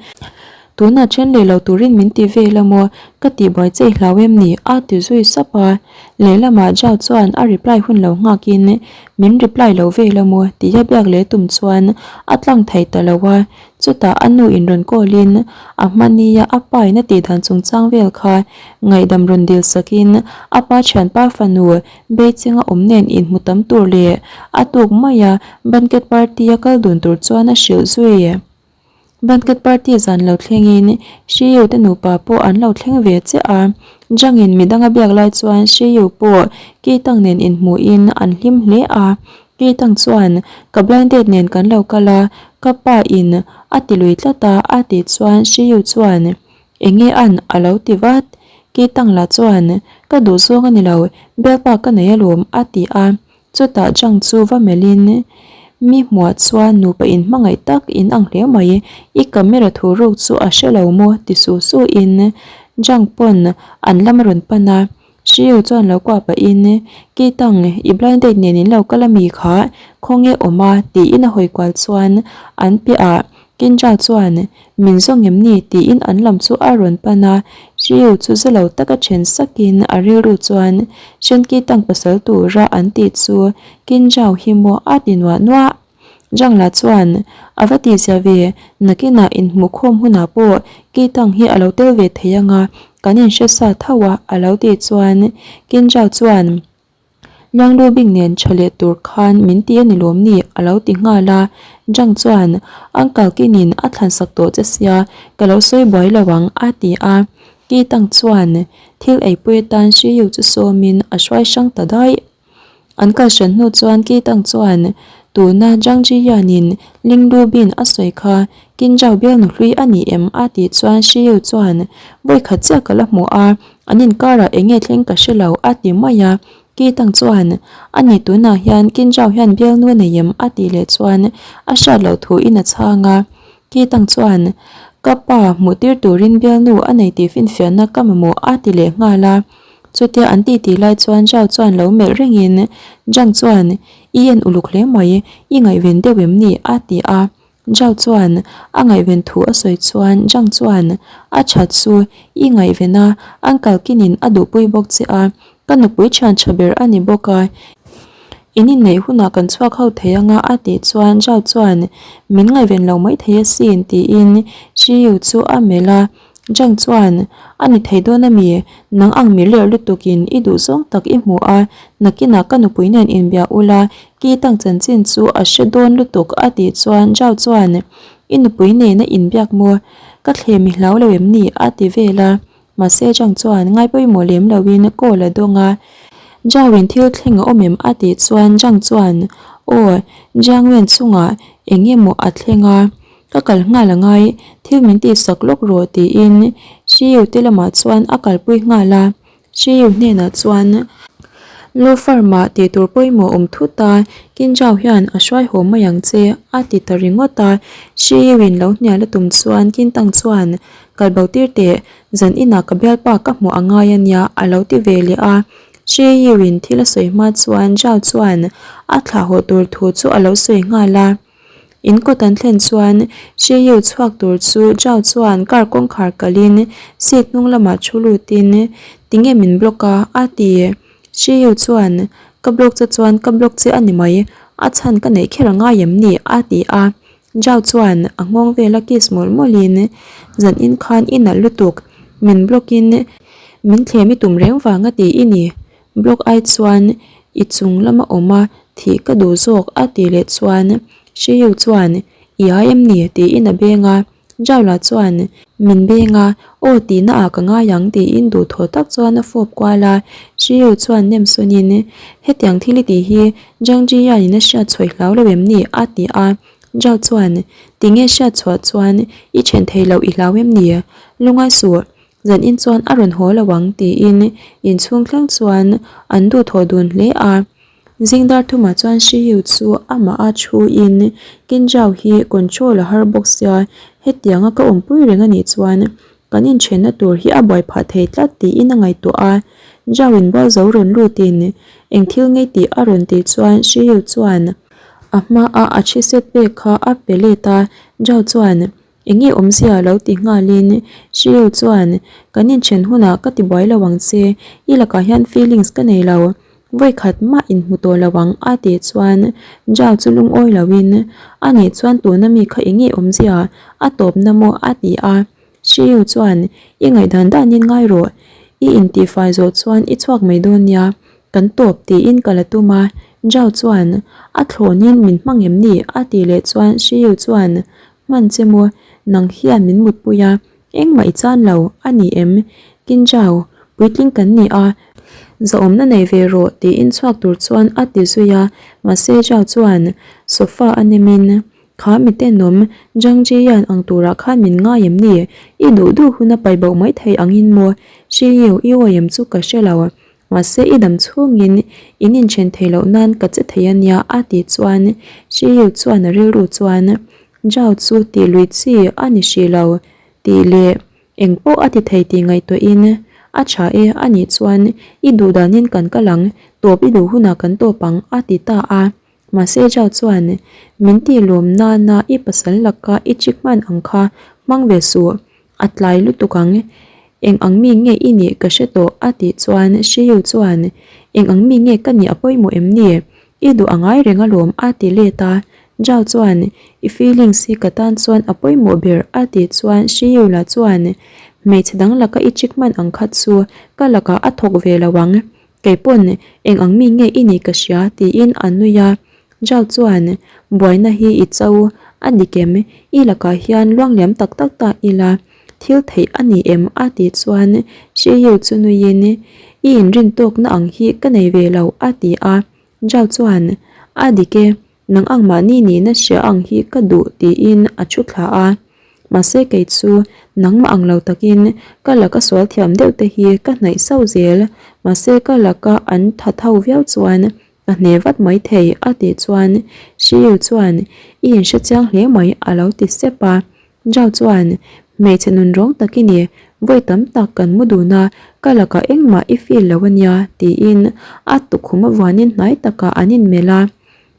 Tunah then leh lo turin min ti vel a maw? Ka tihbuai che i hlau em ni? a ti zui sap a. Lehlamah Zhao chuan a reply hun lo nghakin, Min reply lo vel a maw? tia biak leh tum chuan a tlang thei ta lo a. Chutah a nu in rawn call in a hmania a pa in a tih dan chungchang vel kha ngaihdam rawn dil sak in a pa thianpa fanu Beichinga awm nen inhmu tam tur leh a tuk mai a banquet party a kal dun tur chuan a hrilh zui. Banquet party zan lo thleng in Shiyu te nupa pawh an lo thleng ve chiah a, Zhang in midang a biak lai chuan Shiyu pawh Kitang nen inhmu in an hlim hle a, Keitang chuan, Ka blind date nen kan lo kal a, ka pa in a ti lui tlat a, a tih chuan Shiyu chuan, Enge an? a lo ti vat. Keitang lah chuan, Ka duh zawng a ni lo, bialpa ka nei alawm, a ti a. Chutah Zhang chu va melhin, Mi hmuah chuan nupa in hmangaih tak in ang hle mai, i camera thu ruk chu a hre lo maw? ti su su in Zhang pawn an lam a rawn pan a. Hriu chuan lo kuah pahin, Kitang, i blind date nen in lo kal a mi kha, khawnge awm a? tiin a hawi kual chuan an piahah Kinja chuan, Min zawng em ni? tiin an lam chu a rawn pan a. Hriu chu za lo taka then sakin a rilru chuan, Shen Kitang pasal tura an tih chu Kinjao hi maw a ti nuah nuah. Jangla chuan, A va tihzia ve, nakinah inhmuhkhawm hunah pawh Kitang hi a lo tel ve thei anga, kan inhre sa tho a, a lo tih chuan Kinjao chuan, Lianglu bik nen tha leh tur khan min ti a ni lawm ni? a lo ti nghal a. Jang chuan, Uncle Kinin a thlansak tawh che sia, ka lo sawi buai lo ang, a ti a. Kitang chuan thil eipui atan Shiyu chu sawmin a hruai hrang ta daih. An kal hran hnu chuan Kitang chuan tuna Zhang Zhiyan-in Ling Lubin a sawi kha Kinzhao bialnu hlui a ni em a tih chuan Shi Yu chuan vawi khat chiah ka la hmu a, an inkarah eng nge thleng ka hre lo a ti mai a. Kitang chuan a ni tunah hian Kinzhao hian bialnu a nei em a tih leh chuan a hriat loh thuin a chhang a. Kitang chuan ka pa hmuh tir turin bialnu a nei tih finfiahna ka mamawh a ti leh nghal a. Chutia an titi lai chuan Zhao chuan lo melh rengin Zhang chuan, I en uluk hle mai, i ngaihven deuh em ni? a ti a. Zhao chuan a ngaihven thu a sawi chuan Zhang chuan, A that chu, i ngaihven a, Uncle Kinin a duhpui bawk che a, ka nupui thian tha ber a ni bawk a. In inneih hunah kan chhuak ho thei anga a tih chuan Zhao chuan min ngaihven lo mai thei asin tiin Shi Yu chu a melh a. Zhang chuan a ni thei dawn ami? Nang ang mi ler lutukin i duh zawng tak i hmu a, nakinah ka nupui nen inbia ula ki tang chanchin chu a hre dawn lutuk a tih chuan Zhao chuan i nupui nena inbiak maw? Ka thlem i hlau lo em ni? a ti vel a. Mahse Zhang chuan ngai pawimawh lem loin call a dawng a, Zhao-in thil thleng a awm em a tih chuan Zhang chuan Aw, Jiang Wen chungah eng emaw a thleng a, ka kal nghal a ngai, thil min tihsak lawk rawh tiin Shi Yu te lamah chuan a kalpui nghal a. Shi Yu hnenah chuan Law firm-ah tih tur pawimawh awm thut a, Qin Zhao hian a hruai haw mai ang che a ti ta ringawt a. Shi Yu-in lo hnial a tum chuan Qin Tang chuan Kal bo tir teh, zan inah ka bialpa ka hmuh a ngai a nia a lo ti ve leh a. Shi Yu-in thil a sawi hma chuan Zhao chuan a thlah haw tur thu chu a lo sawi nghal a. In kawt an thlen chuan Shi Yu chhuak tur chu Zhao chuan car kawngkhar kalin seat hnung lamah thu lutin Tinge min block a? a ti. Shi Yu chuan Ka block che chuan ka block che a ni mai, a chhan ka neih kher a ngai em ni? a ti a. Zhao chuan a nghawng vela kiss mawlh mawlhin zan in khan i nalh lutuk, min block in min thlem i tum reng vang a ti i ni. Block ai chuan i chung lama awm a thih ka duh zawk a tih leh chuan Shiyu chuan i ai em ni tiin a beng a, Zhao lah chuan min beng a aw tihna ah ka ngai ang tiin duhthawh tak chuan a fawp kual a, Shiyu chuan nem sawnin hetiang thil i tih hi Zhang Jiyan in a hriat chhuah i hlau lo em ni a ti a, Zhao chuan tinge hriat chhuah chuan i then thei loh i hlau em ni lungai suh Zan in chuan a rawn haw lo ang tiin inchhung thleng chuan an duhthawh dun hle a. Zing dar thumah chuan Shiyu chu amah a thu in Kinjao hi control a har bawk sia, hetianga ka awmpui reng a nih chuan kan inthenna tur hi a buai phah thei tlat tiin a ngaihtuah a. Zhao in bual zo rawn lutin eng thil ngei tih a rawn tih chuan Shiyu chuan a hmaa a thi set pek kha a pe let a, Zhao chuan Enge awmzia lo ti nghalin Shiu chuan kan inthen hunah ka ti buai lo ang che, i lakah hian feelings ka nei lo, vawikhat mah inhmu tawh lo ang a tih chuan Zhao chu lungawi loin a nih chuan tuna mi kha enge awmzia a tawpna maw a ti a, Shiu chuan i ngaihdan danin ngai rawh, i intihfai zawh chuan i chhuak mai dawn nia, kan tawp tiin ka la tum a, Zhao chuan a thlawnin min hmang em ni a tih leh chuan Shiu chuan Hman che maw, nang hian min mutpui a, engmah i chan lo, a ni em? Kinjau, puitling kan ni a, zahawmna nei ve rawh tiin chhuak tur chuan a ti zui a, mahse Zhao chuan sofa a nemin, Kha mi tenawm, Zhang Jiyan ang turah khan min ngai em ni? I duh duh hun a pai boh mai thei angin maw? Shi Yu, i awi em chu ka hre lo. Mahse i dam chhungin in inthen thei loh nan ka che thei a nia a tih chuan Shi Yu chuan a rilru chuan Zhao chu tih lui chi a ni hrih lo tih leh eng pawh a ti thei tih ngaihtuahin a tha e a nih chuan i duh danin kan kal ang, tawp i duh hunah kan tawp ang a ti ta a. Mahse Zhao chuan min tih lawm nana i pasal laka i chik hman ang kha hmang ve suh. A tlai lutuk ang, eng ang mi nge i nih ka hre tawh a tih chuan Shiyu chuan eng ang mi nge ka nih a pawimawh em ni? I duh a ngai reng alawm a ti let a, Zhao chuan i feelings hi ka tan chuan a pawimawh ber a tih chuan Shiyu lah chuan hmeichhe dang laka i chik hman ang kha chu ka lakah a thawk ve lo ang, kei pawn eng ang mi nge i nih ka hria tiin a nui a. Zhao chuan, Buaina hi i cho a dik em? I lakah hian luangliam tak tak ta ila, thil theih a ni em? a tih chuan Shi Yu chu nuiin, I inrin tawkna ang hi ka nei ve lo a ti a. Zhao chuan, A dik e, nang ang mahni nihna hria ang hi ka duh tiin a thu thla a. Mahse kei chu nangmah ang lo takin ka laka sual thiam deuh te hi ka hnaih sauh zel. Mahse ka laka an tha tho viau chuan Ka hne vat mai thei a tih chuan Shiyu chuan i inhre chiang hle mai a lo ti sep a. Zhao chuan hmeichhe nun rawng tak i ni, vawi tam tak kan mu dun a, ka lakah engmah i feel lo a nia tiin a tukhum avuanin hnai takah an inmelh a.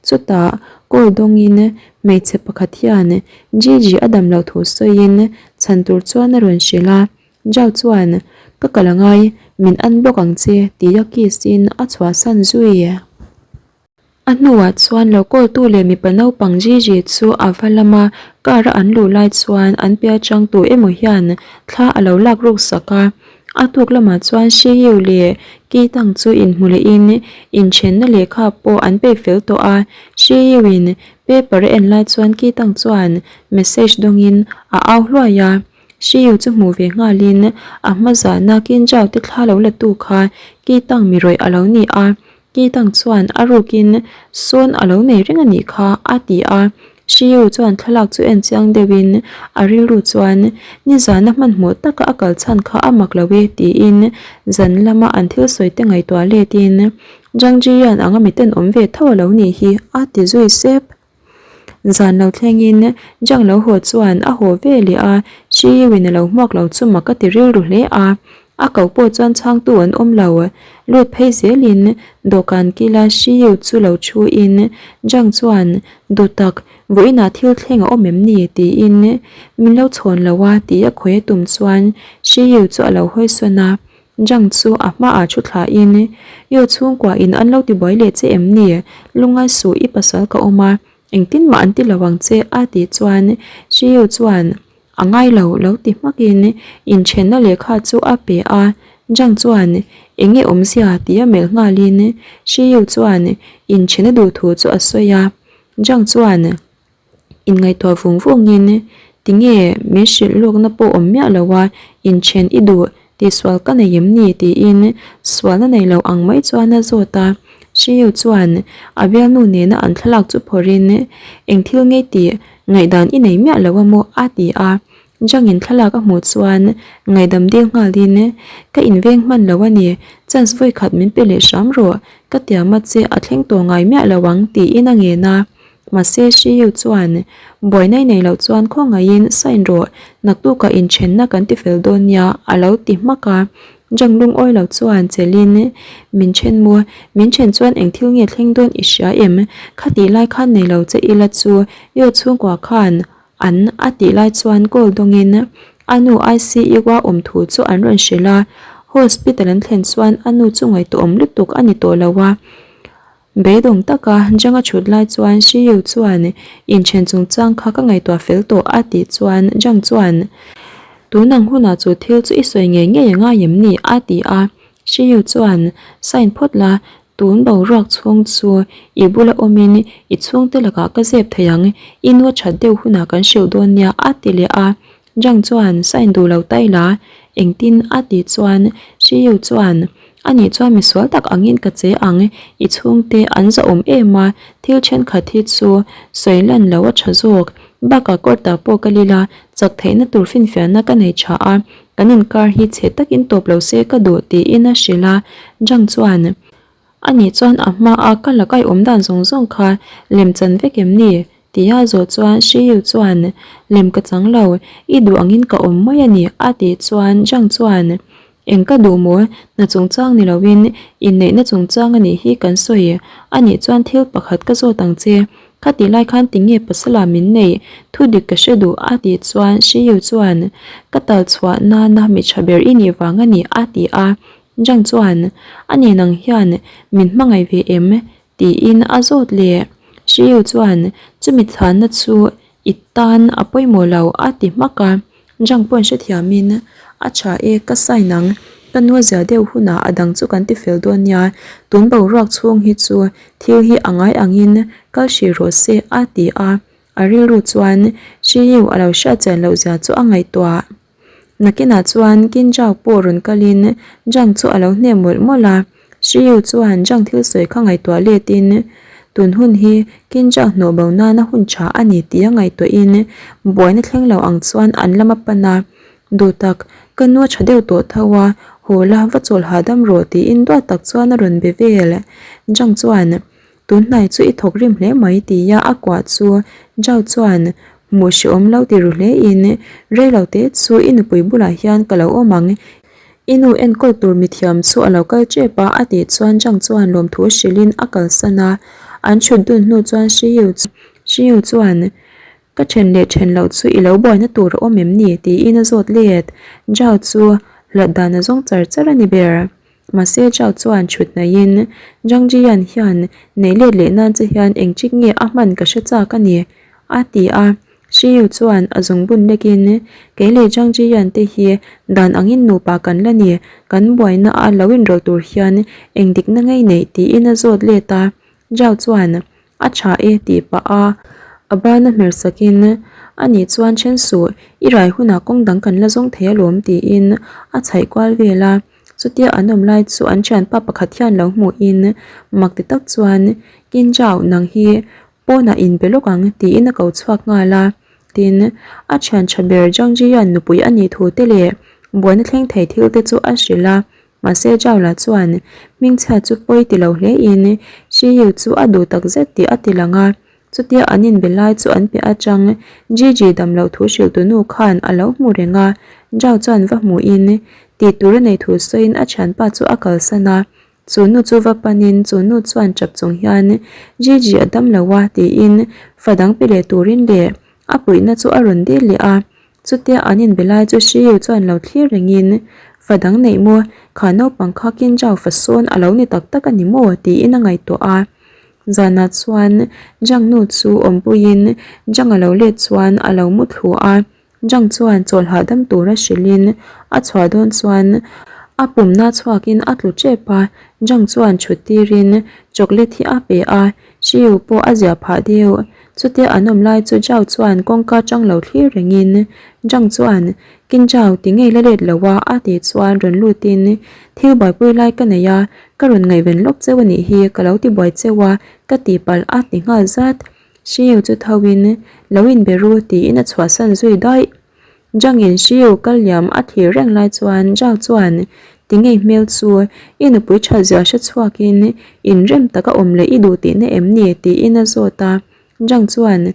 Chutah call dawngin hmeichhe pakhat hian Gigi a dam loh thu sawiin chhan tur chuan a rawn hrilh a. Zhao chuan, Ka kal a ngai, min unblock ang che, tia kiss in a chhuahsan zui. A hnuah chuan lo kawltu leh mipa naupang Gigi chu a va lam a, car a an luh lai chuan an pial chang tu emaw hian thla a lo lak ruk sak a. A tuk lamah chuan Shiyu leh Kitang chu inhmu lehin inthenna lehkha pawh an pek fel tawh a. Shiyu in paper a en lai chuan Kitang chuan message dawngin a au hluai a. Shiyu chu hmuh ve nghalin a hma zahna Kinjao te thla lo la tu kha Kitang mi rawih a lo ni a. Kitang chuan a rukin sawn a lo nei reng a nih kha a ti a. Shiyu chuan thlalak chu en chiang deuhin a rilru chuan nizana hmanhmawh taka a kal chhan kha a mak lo e tiin zan lama an thil sawi te ngaihtuah letin Zhang Jiyan anga miten awm ve tho a lo nih hi a ti zui sep. Zan lo thlengin Zhang lo haw chuan a haw ve leh a, Shiyuin a lo hmuak lo chu mak a ti rilru hle a. A koh pawh chuan chhangtu an awm lo. Lut phei zelin dawhkan kila Shiyu chu lo thuin Zhang chuan, Duhtak, vawiinah thil thleng a awm em ni? tiin min lo chhawn lo a tih a khawi a tum chuan Shiyu chu a lo hawi sawn a. Zhang chu a hmaah thu thlain, Yo chhungkua in an lo tibuai leh che em ni? Lungngai suh i pasal ka awm a, engtin mah an ti lo ang che a tih chuan Shiyu chuan, A ngai lo lo ti hmakin inthenna lehkha chu a pe a, Zhang chuan eng nge awmzia tih a melh nghalin Shiyu chuan inthenna duh thu chu a sawi a, Zhang chuan inngaihtuah vung vungin tinge min hrilh lawkna pawh awm miah lo a, inthen i duh Tihsual ka nei em ni? tiin sualna nei lo ang mai chuan a zawt a. Shiyu chuan a bialnu nena an thlalak chu phawrhin, Eng thil ngei tih ngaihdan i nei miah lo a maw? a ti a. Zhangin thlalak a hmuh chuan ngaihdam dil nghalin, Ka inveng hman lo a ni, chance vawikhat min pe leh hram rawh, ka tiama che a thleng tawh ngai miah lo ang tiin a ngen a. Mahse Shiyu chuan, Buaina i nei loh chuan khawngaihin sign rawh, naktukah inthenna kan ti fel dawn nia, a lo ti hmak a. Zhang lungawi lo chuan chelhin, Min then maw? Min then chuan eng thil nge thleng dawn i hria em? Khatih lai khan nei lo che ila chu Yo chhungkua khan an a tih lai chuan call dawngin a nu ICU a awm thu chu an rawn hrilh a. Hospital an thlen chuan a nu chu ngaihtuahawm lutuk a ni tawh lo a. Beidawng taka Zhang a chhut lai chuan Shiyu chuan inthen chungchang kha ka ngaihtuah fel tawh a tih chuan Zhang chuan Tun ang hunah chu thil chu i sawi ngei ngei a ngai em ni? a ti a. Shiyu chuan Sign phawt la, tun boruak chhung chu i bula awmin i chhungte lakah ka zep thei ang, i nu a that deuh hunah kan hrilh dawn nia a ti leh a. Zhang chuan sign duh lo ta ila, engtin a tih chuan Shiyu chuan Anih chuan misual tak angin ka che ang, i chhungte an zahawm em a, thil thenkhat hi chu sawi lan lo a tha zawk. Bakah court ah pawh ka lil a, chak theihna tur finfiahna ka nei tha a, kan inkar hi chhe takin tawp lo se ka duh tiin a hrilh a. Zhang chuan Anih chuan a hma a ka la kai awm dan zawng zawng kha lem chan vek em ni? Tia zawh chuan Shiyu chuan Lem ka chang lo, i duh angin ka awm mai a ni a tih chuan Zhang chuan Eng ka duh maw? Hna chungchang ni loin inneihna chungchang a nih hi kan sawi. A nih chuan thil pakhat ka zawt ang che. Khatih lai khan tinge pasala min neih? Thu dik ka hre duh a tih chuan Shiyu chuan Ka tal chhuah nana mi tha ber i nih vang a ni a ti a. Zhang chuan A ni nang hian min hmangaih ve em? Tiin a zawt leh. Shiyu chuan Chumi chhanna chu I tan a pawimawh lo a ti hmak a, Zhang pawn hrethiamin a tha e ka sign ang, ka nu zia deuh hunah a dang chu kan ti fel dawn nia, tun boruak chhung hi chu thil hi a ngai angin kal hrih rawh se a ti a, a rilru chuan Shiyu a lo hriat chian loh zia chu a ngaihtuah. Nakinah chuan Kinjao pawh rawn kalin Zhang chu a lo hnem mawlh mawlh a, Shiyu chuan Zhang thil sawi kha ngaihtuah letin tun hun hi Kinjao hnawh bo nana hun tha a ni tih a ngaihtuahin buaina thleng lo ang chuan an lam a pan a, Duhtak, ka nu a tha deuh tawh tho a, haw la va chawl hahdam rawh tiin duat tak chuan a rawn be vel. Zhang chuan Tunhnai chu i thawk rim hle mai tia a kuah chu Zhao chuan hmuh hrehawm lo ti ru hle in rei lo te chu i nupui bulah hian ka lo awm ang, i nu enkawl tur mithiam chu a lo kal tep a a tih chuan Zhang chuan lawmthu hrilh in a kalsan a, an thut dun hnu chuan Shiyu Shiyu chuan ka then leh then loh chu i lo buaina tur a awm em ni tiin a zawt let, Zhao chu hlat dan a zawng char char a ni ber. Mahse Zhao chuan thut hnaihin Zhang Jian hian nei let leh nan che hian eng chik nge a hman ka hre chak a ni, a ti a. Shi Yu chuan a zungbun lekin kei leh Zhang Jian te hi dan angin nupa kan la ni, kan buaina a lo inrawlh tur hian eng dikna ngei neih tiin a zawt let a. Zhao chuan A tha e tih pah a, a bana hmer sakin, A nih chuan then suh, i rai hunah kawng dang kan la zawng thei alawm tiin a chhaih kual vel a. Chutia an awm lai chu an thianpa pakhat hian lo hmuhin mak ti tak chuan, Kinjau, nang hi pawnah inbe lawk ang tiin a ko chhuak nghal a. Tin, a thian tha ber Zhangjian nupui a nih thu te leh buaina thleng thei thil te chu a hrilh a. Mahse Zhao-la chuan hmingchhia chu pawi ti lo hlein Shi Yu chu a duh tak zet tih a ti lang a. Chutia an inbe lai chu an piah atang Gigi dam loh thu hrilh tu nu khan a lo hmu reng a. Zhao chuan va hmuhin tih tur a nei thu sawiin a thianpa chu a kalsan a. Chu nu chu va panin chu nu chuan tap chung hian Gigi a dam lo a tiin fa dang pe leh turin leh a puihna chu a rawn dil leh a. Chutia an inbe lai chu Shiyu chuan lo thlir rengin, Fa dang neih maw? Kha naupang kha Kinjao fa sawn a lo ni tak tak a ni maw? tiin a ngaihtuah a. Zanah chuan Jang nu chu awmpuiin Jang a lo let chuan a lo mu thlu a. Jang chuan chawlh hahdam tura hrilhin a chhuah dawn chuan a pumna chhuakin a tlu tep a. Jang chuan thut tirin chocolate hi a pe a. Shiyu pawh a zia phah deuh. Chutia an awm lai chu Zhao chuan kawngka chang lo thlir rengin Zhang chuan, Kin Zhao, ti ngei la let lo a, a tih chuan rawn lutin, Thil buaipui lai ka nei a, ka rawn ngaihven lawk cheu a nih hi, ka lo ti buai cheu a, ka ti palh a ti nghal zat. Shiyu chu tho in, Lo inbe ru, tiin a chhuahsan zui daih. Zhangin Shiyu kal liam a thlir reng lai chuan Zhao chuan, Ti ngei hmel chu, i nupui that zia hre chhuakin inrem taka awm leh i duh tihna em ni? tiin a zawt a. Zhang chuan,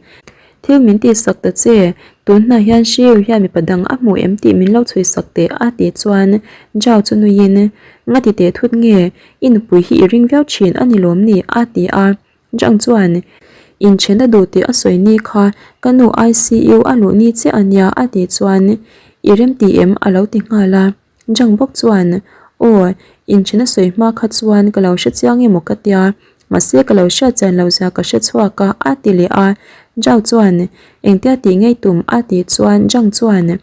Thil min tihsak ta che, tun hnah hian Shiyu hian mipa dang a hmu em tih min lo chhuisak teh a tih chuan Zhao chu nuiin, Nga ti teh thut nge, i nupui hi i ring viau thin a ni lawm ni? a ti a. Zhang chuan, Inthen a duh tih a sawi ni kha ka nu ICU a luh ni chiah a nia a tih chuan, I remti em? a lo ti nghal a. Zhang bawk chuan, Aw, inthen a sawi hma kha chuan ka lo hre chiang emaw ka tia, mahse ka lo hriat chian loh zia ka hre chhuak a a ti leh a. Zhao chuan, Engtia tih ngei tum? a tih chuan Zhang chuan,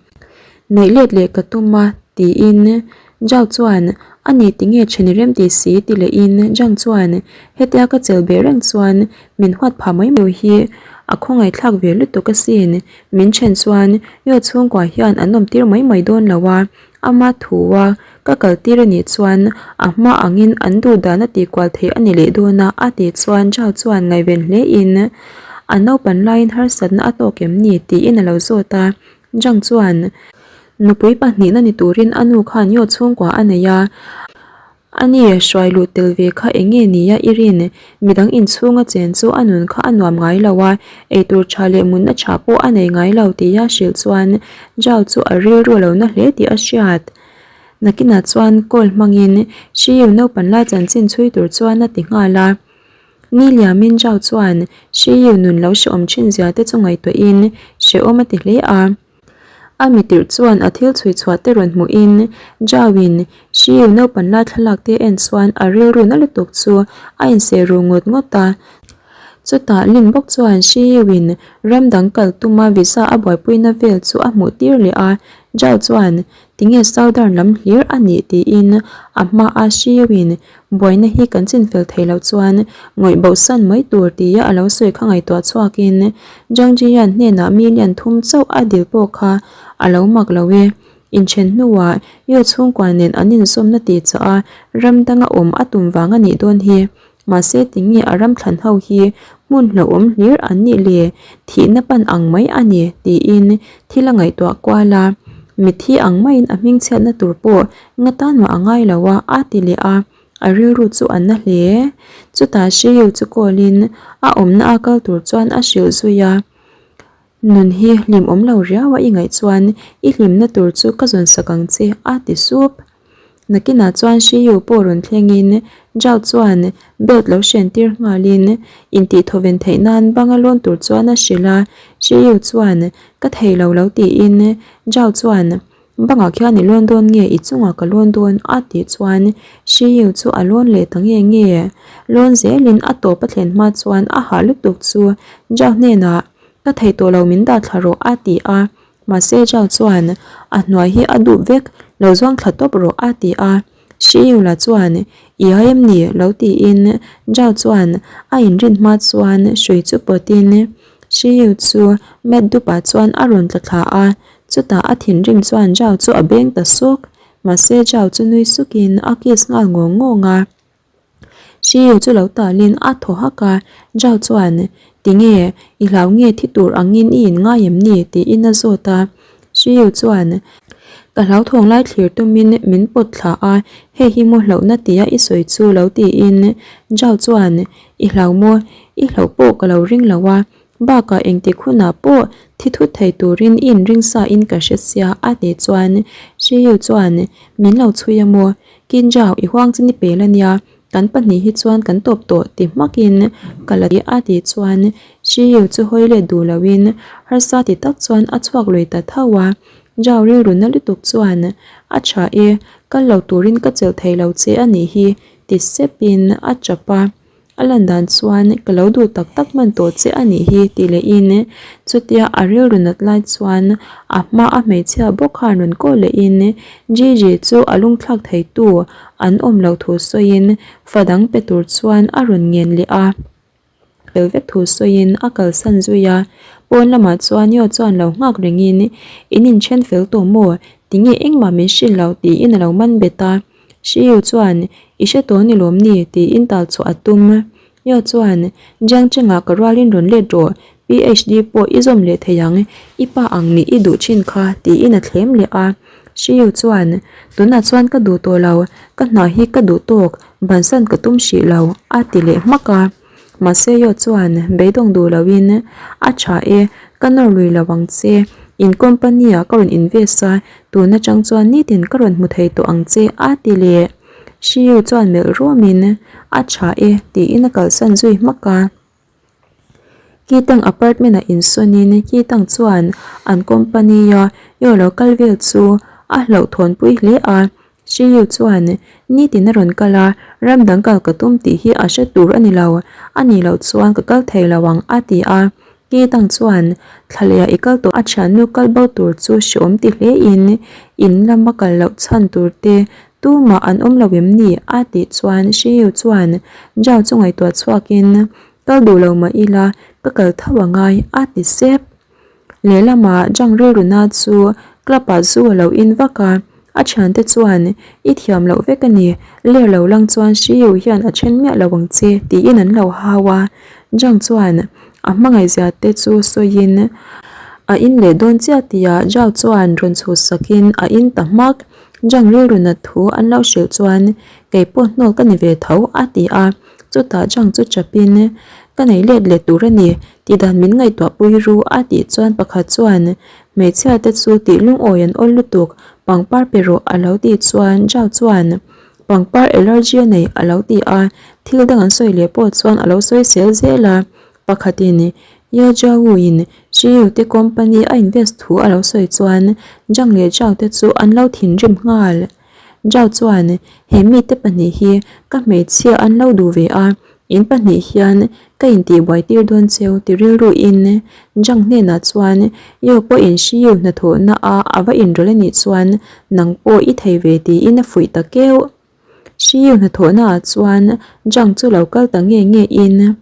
Neih let leh ka tum a, tiin Zhao chuan, A ni tinge then i rem ti si? ti lehin Zhang chuan, Hetia ka chel beh reng chuan min huat phah mai mai hi a khawngaihthlak ve lutuk asin. Min then chuan Yo chhungkua hian an awm tir mai mai dawn lo a, ama thu a ka kal tir a nih chuan a hma angin an duh dan a tihkual theih a ni leh dawn a, a tih chuan Zhao chuan ngaihven hlein, A naupan laiin harsatna a tawk em ni? tiin a lo zawt a. Zhang chuan nupui pahnihna ni turin a nu khan yaw chhungkua a nei a, a ni hruai luh tel ve kha eng nge nia i rin? Midang inchhunga chen chu a nun kha a nuam ngai lo a, eitur tha leh munna tha pawh a nei ngai lo tia hrilh chuan Zhao chu a rilru lo na hle tih a hriat. Nakinah chuan call hmangin Shiyu naupan lai chanchin chhui tur chuan a ti nghal a. Ni liamin Zhao chuan Shi Yu nun lo hrehawm thin zia te chu ngaihtuahin hrehawm a ti hle a. A mitirh chuan a thil chhui chhuah te rawn hmuhin Zhao in Shi Yu naupan lai thlalak te en chuan a rilru na lutuk chu a inseh ru ngawt ngawt a. Chutah Lin bawk chuan Shi Yu in ram dang kal tuma visa a buaipuina vel chu a hmuh tir leh a. Zhao chuan Tinge Southern lam hlir a nih tiin a hmaa Shi Yu in Buaina hi kan chinfel thei loh chuan ngawih bohsan mai tur tia a lo sawi kha ngaihtuah chhuakin Zhang Jian hnenah million thum chauh a dil pawh kha a lo mak lo e. Inthen hnuah Yu chhungkua nen an inzawmna tih chah a ram danga awm a tum vang a nih dawn hi. Mahse tinge a ram thlan ho hi hmun hlauhawm hlir an nih le? Thihna pan ang mai a ni tiin thil a ngaihtuah kual a. Mitthi ang maiin a hmingchhiatna tur pawh Nga tan mah a ngai lo a, a ti leh a, a rilru chu a na hle. Chutah Shiyu chu call in a awmna a kal tur chuan a hrilh zui a, Nun hi hlim awm lo riau a i ngaih chuan i hlimna tur chu ka zawn sak ang che, a ti sup. Nakinah chuan Shiyu pawh rawn thleng in Zhao chuan belt lo hren tir nghal in intih thawven theih nan banga lawn tur chuan a hrilh a, Shiyu chuan ka thei lo lo tiin Zhao chuan. Bangah khian i lawn dawn nge i chungah ka lawn dawn a tih chuan Shiyu chu a lawn leh ta nge nge. Lawn zelin a tawp a thlen hma chuan a hah lutuk chu Zhao hnenah ka thei tawh lo min dah thla rawh a ti a. Mahse Zhao chuan a hnuai hi a dup vek lo zuang thla tawp rawh a ti a. Shiyu la chuan i ai em ni lo tiin Zhao chuan a inrin hma chuan hrui chu pawtin Shiyu chu mat dupah chuan a rawn tla thla a. Chutah a thinrim chuan Zhao chu a beng ta suk. Mahse Zhao chu nui sukin a kiss nghal ngawng ngawng a. Shiyu chu lo talin a thaw hak a, Zhao chuan, Tinge, i hlau nge thi tur angin i inngai em ni? tiin a zawt a. Shiyu chuan, Ka hlauthawng lai thlir tumin min pawt thla a, hei hi maw hlauhna tia i sawi chu lo tiin Zhao chuan, I hlau maw? I hlauh pawh ka lo ring lo a, Bakah engtik hunah pawh thi thut thei turin i inring sa in ka hre sia a tih chuan Shiyu chuan min lo chhui a maw? Kinjao i huang chu ni pel a nia, kan pahnih hi chuan kan tawp tawh ti hmakin ka la ti a tih chuan Shiyu chu hawi let duh loin harsa ti tak chuan a chhuak lui ta tho a. Jao rilru na lutuk chuan a tha e, kal lo turin ka chelh thei lo che a nih hi ti sepin a tap a. A lan dan chuan ka lo duh tak tak hman tawh che a nih hi tih leh in chutia a rilru nat lai chuan a hma a hmeichhia bawk khan rawn kaw leh in Gigi chu a lungthlak thei tu an awm loh thu sawiin fa dang pe tur chuan a rawn ngen leh a fel vek thu sawiin a kalsan zui a pawn lamah chuan Yo chuan lo nghak reng in in inthen fel tawh maw tinge engmah min hrilh loh tiin a lo man bet a. Shiyu chuan, I hre tawh ni lawm ni? tiin tal chhuah a tum. Yo chuan, Jiang Chengah ka rualin rawn let rawh, PhD pawh i zawm leh thei ang, i pa ang nih i duh thin kha, tiin a thlem leh a. Shiyu chuan, Tunah chuan ka duh tawh lo, ka hna hi ka duh tawk, bansan ka tum hrih lo, a ti leh hmak a. Mahse Yo chuan beidawng duh loin, A tha e, ka nawr lui lo ang che. In company ah ka rawn invest a, tun atang chuan nitin ka rawn hmu thei tawh ang che a ti leh. Shiyu chuan melh ruamin, A tha e, tiin a kalsan zui hmak a. Kitang apartment ah insawnin Kitang chuan an company a Yo lo kal vel chu a hlauhthawnpui hle a. Shiyu chuan, Nitin a rawn kal a, ram dang kal ka tum tih hi a hre tur a ni lo, a nih loh chuan ka kal thei lo ang, a ti a. Kitang chuan, Thlalehah i kal tawh a thiannu kal bo tur chu hreawm ti hlein in lama kal loh chhan tur te tumah an awm lo em ni? a tih chuan Shiyu chuan Zhao chu ngaihtuah chhuakin, Kal duh lo mah ila, ka kal tho a ngai, a ti sep. Lehlamah Jang rilruna chu club ah zu a lo in vak a, a thiante chuan i thiam loh vek a ni, ler lo lang chuan Shiyu hian a then miah lo ang che tiin an lo hau a. Jang chuan a hmangaihzia te chu sawiin a in leh dawn chiah tihah Zhao chuan rawn chhuhsakin a in ta hmak. Jang rilruna thu an lo hrilh chuan kei pawh hnawl ka ni ve tho a ti a, chutah Jang chu chapin ka nei let let tur a ni Tihdan min ngaihtuah pui ru a tih chuan pakhat chuan hmeichhia te chu tih lungawi an awl lutuk, pangpar pe rawh a lo tih chuan Zhao chuan pangpar allergy a nei a lo ti a, thil dang an sawi leh pawh chuan a lo sawi sel zel a, pakhatin Ye Zhao in Shiyu te company a invest thu a lo sawi chuan Zhang leh Zhao te chu an lo thinrim nghal. Zhao chuan he mite pahnih hi ka hmeichhia an lo duh ve a, In pahnih hian ka intihbuai tir dawn cheu ti rilru in Jang hnenah chuan Yo pawhin Shiyu hnathawhna a a va inrawlh anih chuan nang pawh i thei ve tiin a fuih ta keuh. Shiyu hnathawhna ah chuan Jang chu lo kal ta nge nge in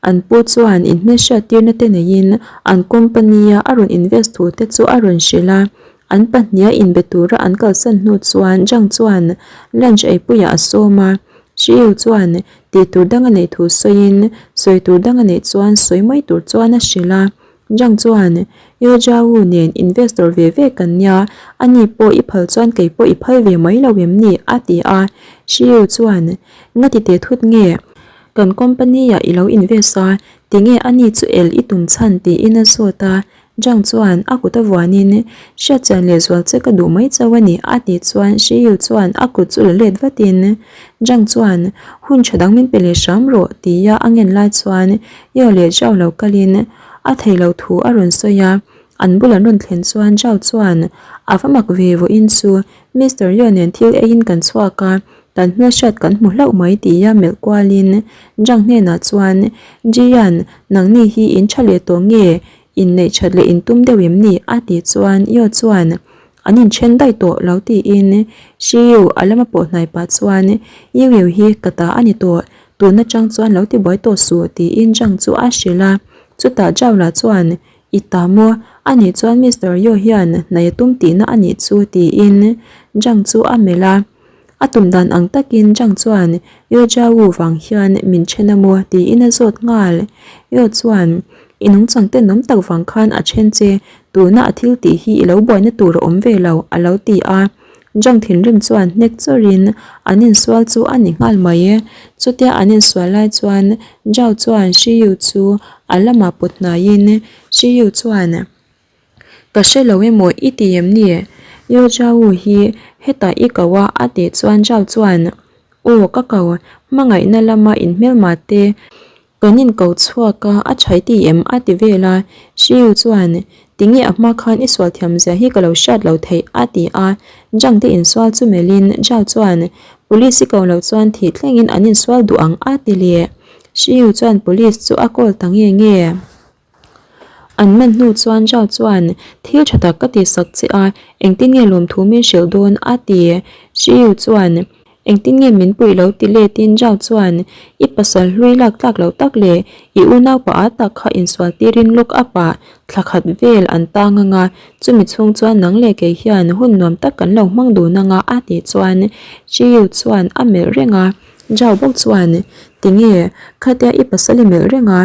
an pu chuan inhmelhriat tirna te neiin an company a a rawn invest thu te chu a rawn hrilh a, an pahniha inbe tura an kalsan hnu chuan Jang chuan lunch eipuiah a sawm a. Shiu chuan tih tur dang a neih thu sawiin sawi tur dang a neih chuan sawi mai tur chuan a hrilh a. Zhang chuan, Yo Jiawu nen investor ve ve kan nia, ani pawh i phal chuan kei pawh i phal ve mai lo em ni? a ti a. Shiu chuan, Nga ti teh thut nge? Kan company ah i lo invest a, tinge ani chu el i tum chhan tiin a zawt a. Zhang chuan a kut a vuanin, Hriatchian leh zual che ka duh mai chauh a ni, a tih chuan Shi Yu chuan a kut chu la let vatin, Zhang chuan, Hun tha dang min pe leh hram rawh, tia a ngen lai chuan Yao leh Zhao lo kalin a thei lo thu a rawn sawi a. An bul an rawn thlen chuan Zhao chuan a va mak ve vawiin chu Mister Yeo nen thil eiin kan chhuak a, kan hmelhriat kan hmu hlauh mai tia melh kualin Zhang hnenah chuan Jian nangni hi in tha leh tawh nge inneih that leh in tum deuh em ni? a tih chuan Yeo chuan an inthen daih tawh lo tiin Xiu a lama pawh hnai pah chuan Yu Yu hi ka ta a ni tawh tun atang chuan lo tibuai tawh suh tiin Zhang chu a hrilh a, chutah Zhao lah chuan I ta maw? A nih chuan Mister Yeo hian hnaih a tum tihna a nih chu tiin Zhang chu a melh a. A tum dan ang takin Zhang chuan Yeo Jiawu vang hian min then a maw tiin a zawt nghal. Yeo chuan I nungchang tenawm tak vang khan a then che, tuna a thil tih hi i lo buaina tur a awm ve lo a lo ti a. Zhang thinrim chuan hnek chawrin an insual chu a ni nghal mai. Chutia an insual lai chuan Zhao chuan Shi Yu chu a lamah pawt hnaiin Shi Yu chuan, Ka hre lo emaw i ti em ni? Yo Zhao hi hetah i ko a a tih chuan Zhao chuan, Aw ka ko, hmangaihna lama inhmelma te Kan inko chhuak a, a chhai ti em? a ti vel a. Shiu chuan, Tinge a hma khan i sual thiam zia hi ka lo hriat lo theih? a ti a. Zhang te insual chu melhin Zhao chuan, Police i ko loh chuan thih thlengin an insual duh ang a ti leh. Shiu chuan police chu a call ta nge nge. An man hnu chuan Zhao chuan, Thil tha tak ka tihsak che a, engtin nge lawmthu min hrilh dawn? a ti. Shiu chuan, Engtin nge min puih lo ti letin Zhao chuan i pasal hlui lak tlak loh tak leh i unaupa a tak kha insual tirin lock up ah thla khat vel an tang anga chumi chhung chuan nang leh kei hian hun nuam tak kan lo hmang dun anga a tih chuan Chiu chuan a melh reng a Zhao bawk chuan tinge khatia i pasal i melh reng a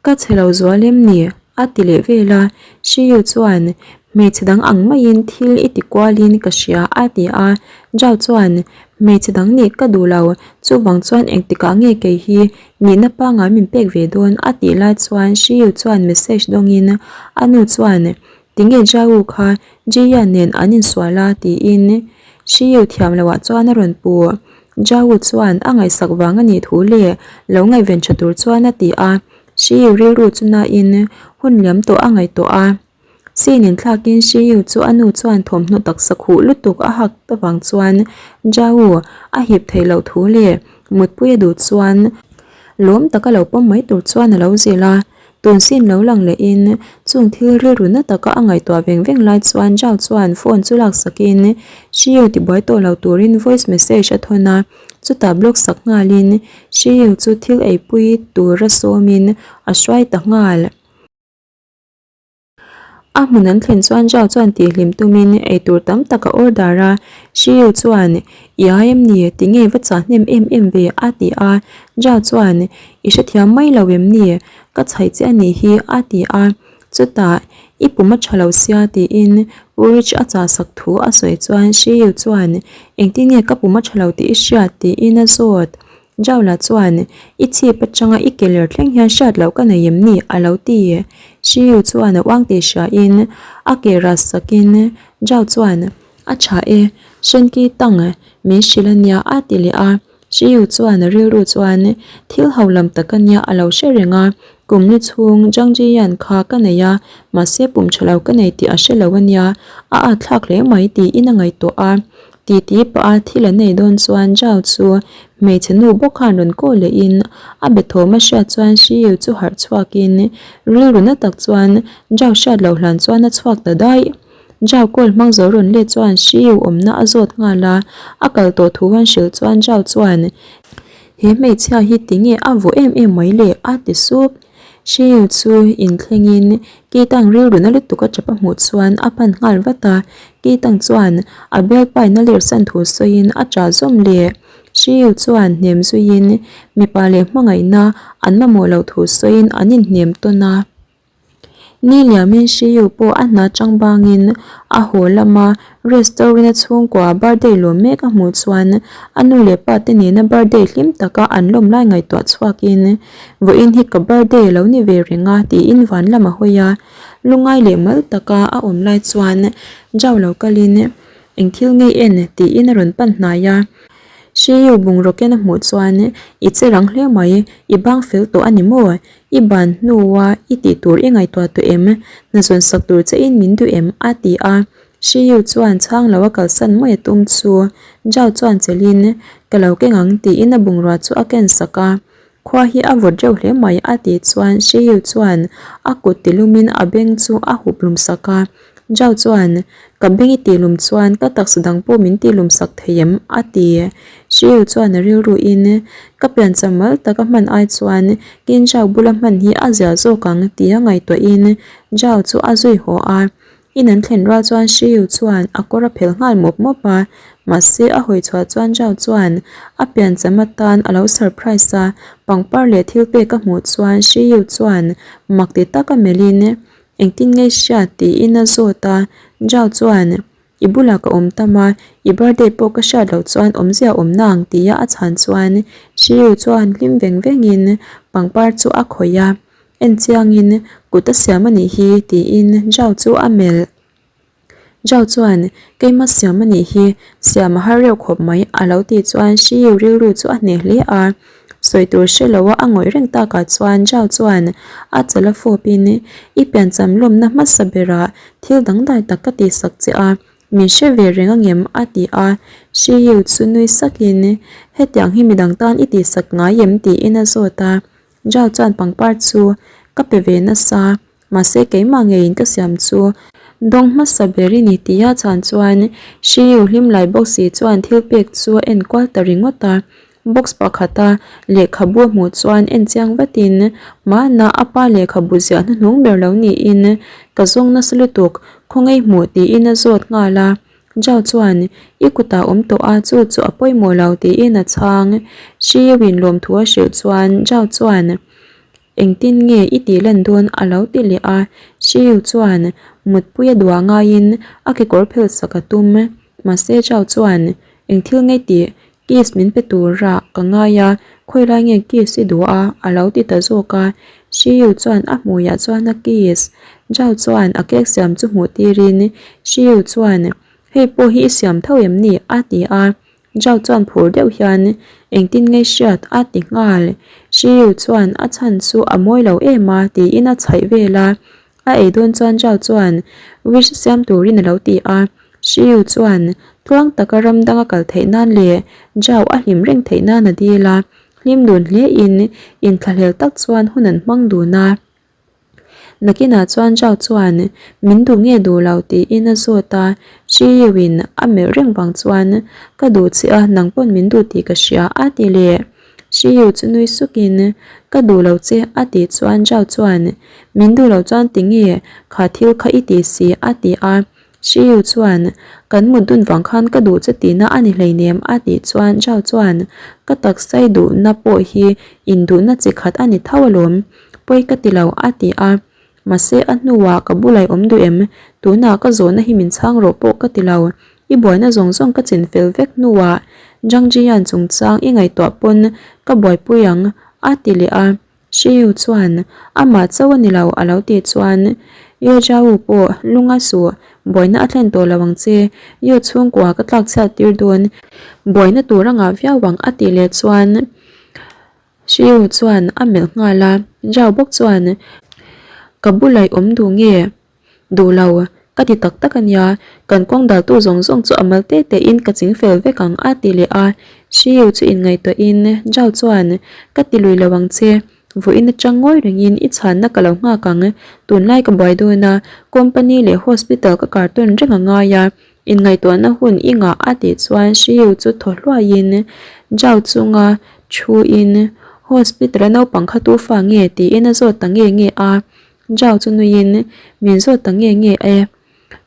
Ka chhe lo zual em ni? a ti leh vel a, Shiyu chuan, Hmeichhe dang ang maiin thil i ti kualin ka hria a ti a, Zhao chuan, Hmeichhe dang nih ka duh lo, chuvang chuan engtikah nge kei hi nihna pangngai min pek ve dawn a tih lai chuan Shiyu chuan message dawngin a nu chuan, Tinge Zhao kha Jiya nen an insual a tiin Shiyu thiam loah chuan a rawn pu. Zhao chuan a ngaihsak vang a nih thu leh lo ngaihven tha tur chuan a ti a, Shiyu rilru chu nain hun liam tawh a ngaihtuah a. Sin inthlakin Shiyu chu a nu chuan thawmhnaw taksa khuh lutuk a hak avang chuan Zhao a hip theih loh thu leh mutpui a duh chuan lawm taka lo pawm mai tur chuan a lo zilh a. Tun sin lo lang lehin chung thil rilru na taka a ngaihtuah veng veng lai chuan Zhao chuan phone chu laksakin Shiyu tibuai tawh lo turin voice message a thawn a, chutah block sak nghalin Shiyu chu thil eipui tura sawmin a hruai ta nghal. A hmun an thlen chuan Zhao chuan tihhlim tumin eitur tam tak a order a, Shiyu chuan I ai em ni? Tinge va chah hnem em em ve? a ti a, Zhao chuan I hrethiam mai lo em ni? Ka chhaih che a nih hi a ti a, chutah I pum a tha lo sia tiin Porridge a chah sak thu a sawi chuan Shiyu chuan Engtin nge ka pum a tha lo tih i hriat? tiin a zawt. Jaula chuan, I chhip atanga i ke ler thleng hian hriat loh ka nei em ni? a lo ti. Shiyu chuan a uang tih hriain a ke ras sakin Jao chuan, A tha e, Shenki Tang min hrilh a nia a ti leh a. Shiyu chuan a rilru chuan thil ho lam tak a nia a lo hre reng a, Kum ni chhung Zhang Jiyan kha ka nei a, mahse pum tha lo ka nei tih a hre lo a nia, a atthlak hle mai tiin a ngaihtuah a. Titi pah a thil an nei dawn chuan Zhao chu hmeichhe nu bawk khan rawn kaw leh in a be thawm a hriat chuan Shiyu chu harh chhuak in rilru na tak chuan Zhao hriat loh hlan chuan a chhuak ta daih. Zhao call hmang zo rawn let chuan Shiyu awmna a zawt nghal a, a kal tawh thu an hrilh chuan Zhao chuan he hmeichhia hi tinge a vaw em em mai le a ti sup. Shiyu chu inthleng in Kitang rilru na lutuk a tap a hmuh chuan a pan nghal vat a, Kitang chuan a bialpaina lersan thu sawiin a ṭah zawm leh. Shiyu chuan hnem zuiin mipa leh hmangaihna an mamawh loh thu sawiin an inhnem tawn a. Ni liamin Shiyu pawh a hna chang bangin a haw lama Restaurant a chhungkua birthday lawm mek a hmuh chuan a nu leh pa te nena birthday hlim taka an lawm lai ngaihtuah chhuakin vawiin hi ka birthday a lo ni ve reng a tiin van lam a hawi a, lungai leh mal taka a awm lai chuan Zhao lo kalin eng thil ngei en tiin a rawn pan hnai a, Shiyu bungraw ken a hmuh chuan i che rang hle mai, i bang fel tawh a ni maw? I ban hnua i tih tur i ngaihtuah tawh em? Hna zawn sak tur che in min duh em? a ti a. Shiyu chuan chhang lo a kalsan mai a tum chu Zhao chuan chelhin, Ka lo keng ang tiin a bungrua chu a ken sak a. Khua hi a vawt reuh hle mai a tih chuan Shiyu chuan a kut tilumin a beng chu a hup lum sak a. Zhao chuan, Ka beng i tihlum chuan ka taksa dang pawh min tihlum sak thei em? a ti. Shiyu chuan a rilruin, Ka piancham mal taka hman ai chuan Kin Zhao bula hman hi a zia zawk ang tia ngaihtuahin Zhao chu a zui haw a. In an thlen rual chuan Shiyu chuan a kawr a phelh nghal mawp mawp a, mahse a hawi chhuah chuan Zhao chuan a piancham atan a lo surprise a, pangpar leh thil pek a hmuh chuan Shiyu chuan mak ti taka melhin engtin nge hriat tiin a zawt a, Zhao chuan I bulah ka awm tam a, i birthday pawh ka hriat loh chuan awmzia awm na ang tia a chhan chuan Shiyu chuan hlim veng vengin pangpar chu a khawih a. En chiangin kut a siam a nih hi tiin Zhao chu a melh. Zhao chuan keima siam a nih hi, siam a har reuh khawp mai a lo tih chuan Shiyu rilru chu a hneh hle a. Sawi tur hre lo a a ngawih reng takah chuan Zhao chuan a chal a fawpin i piancham lawmna hmasa berah thil dangdai tak ka tihsak che a, min hre ve reng angem a ti a. Shiyu chu nui sakin hetiang hi midang tan i tihsak ngai em tiin a zawt a. Zhao chuan pangpar chu ka pe ve nasa, mahse keimah ngeiin ka siam chu dawng hmasa ber i ni tia chhan chuan Shiyu hlim lai bawk si chuan thil pek chu a en kual ta ringawt a. Box pakhata lehkhabu a hmuh chuan en chiang vatin hmanah a pa lehkhabu ziah hnuhnung ber lo niin ka zawng nasa lutuk khawngaih hmuh tiin a zawt nghal a. Zhao chuan, I kutah awm tawh a, chu chu a pawimawh lo, tiin a chhang. Shiyu-in lawmthu a hrilh chuan Zhao chuan, Engtin nge i tih lan dawn? a lo ti leh a. Shiyu chuan mutpui a duah ngaiin a kekawr phel sak a tum. Mahse Zhao chuan, Eng thil nge tih? Kiss min pe tura ka ngai a, khawilai nge kiss i duh a? a lo ti ta zawk a. Shiyu chuan a hmuiah chuan a kiss. Zhao chuan a cake siam chu hmuh tirin Shiyu chuan, Hei pawh hi i siam tho em ni? a ti a. Zhao chuan phur deuh hian, Engtin nge hriat? a ti nghal. Shiyu chuan a chhan chu a mawi lo em a tiin a chhaih vel a. A ei dawn chuan Zhao chuan wish siam turin a lo ti a. Shiyu chuan tluang taka ram danga kal theih nan leh Zhao a hlim reng theih nan a dil a, hlim dun hlein inthlahlel tak chuan hun an hmang dun a. Nakinah chuan Zhao chuan min duh nge duh lo tiin a zawt a, Shiyu in a melh reng vang chuan ka duh che a nang pawn min duh tih ka hria a ti leh. Shiyu chu nui sukin, Ka duh lo che, a tih chuan Zhao chuan, Min duh lo chuan tinge kha thil kha i ti si, a ti a. Shiyu chuan, Kan mut dun vang khan ka duh che tihna a ni hleinem, a tih chuan Zhao chuan, Ka taksa i duhna pawh hi induhna chi khat a ni tho alawm, pawi ka ti lo, a ti a. Mahse a hnuah ka bulah i awm duh em? Tunah ka zawhna hi min chhang rawh pawh ka ti lo. I buaina zawng zawng ka chin fel vek hnuah Zhang Jian chungchang i ngaihtuah pawn ka buaipui ang a ti leh a. Shiyu chuan amah chauh a ni lo a lo tih chuan Ye Zhao pawh lunga suh buaina a thlen tawh lo ang che. Ye chhungkua ka tlakchhiat tir dawn buaina tur a ngah viau ang a tih leh chuan Shiu chuan a melh nghal a, Zhao bawk chuan, Ka bulah i awm duh nge? Duh lo, ka ti tak tak a nia, kan kawng daltu zawng zawng chu a mal te tein ka ching fel vek ang a ti leh a. Shiu chu inngaihtuahin Zhao chuan, Ka ti lui lo ang che, vawiin atang ngawi rengin i chhanna ka lo nghak ang, tunlai ka buai dawn a, company leh hospital ka kartawn reng a ngai a, Inngaihtuahna hun i ngah a tih chuan Shiyu chu thaw hluaiin Zhao chunga thuin Hospital a naupang kha tu fa nge tiin a zawt ta nge nge a, Zhao chu nuiin min zawt ta nge nge e.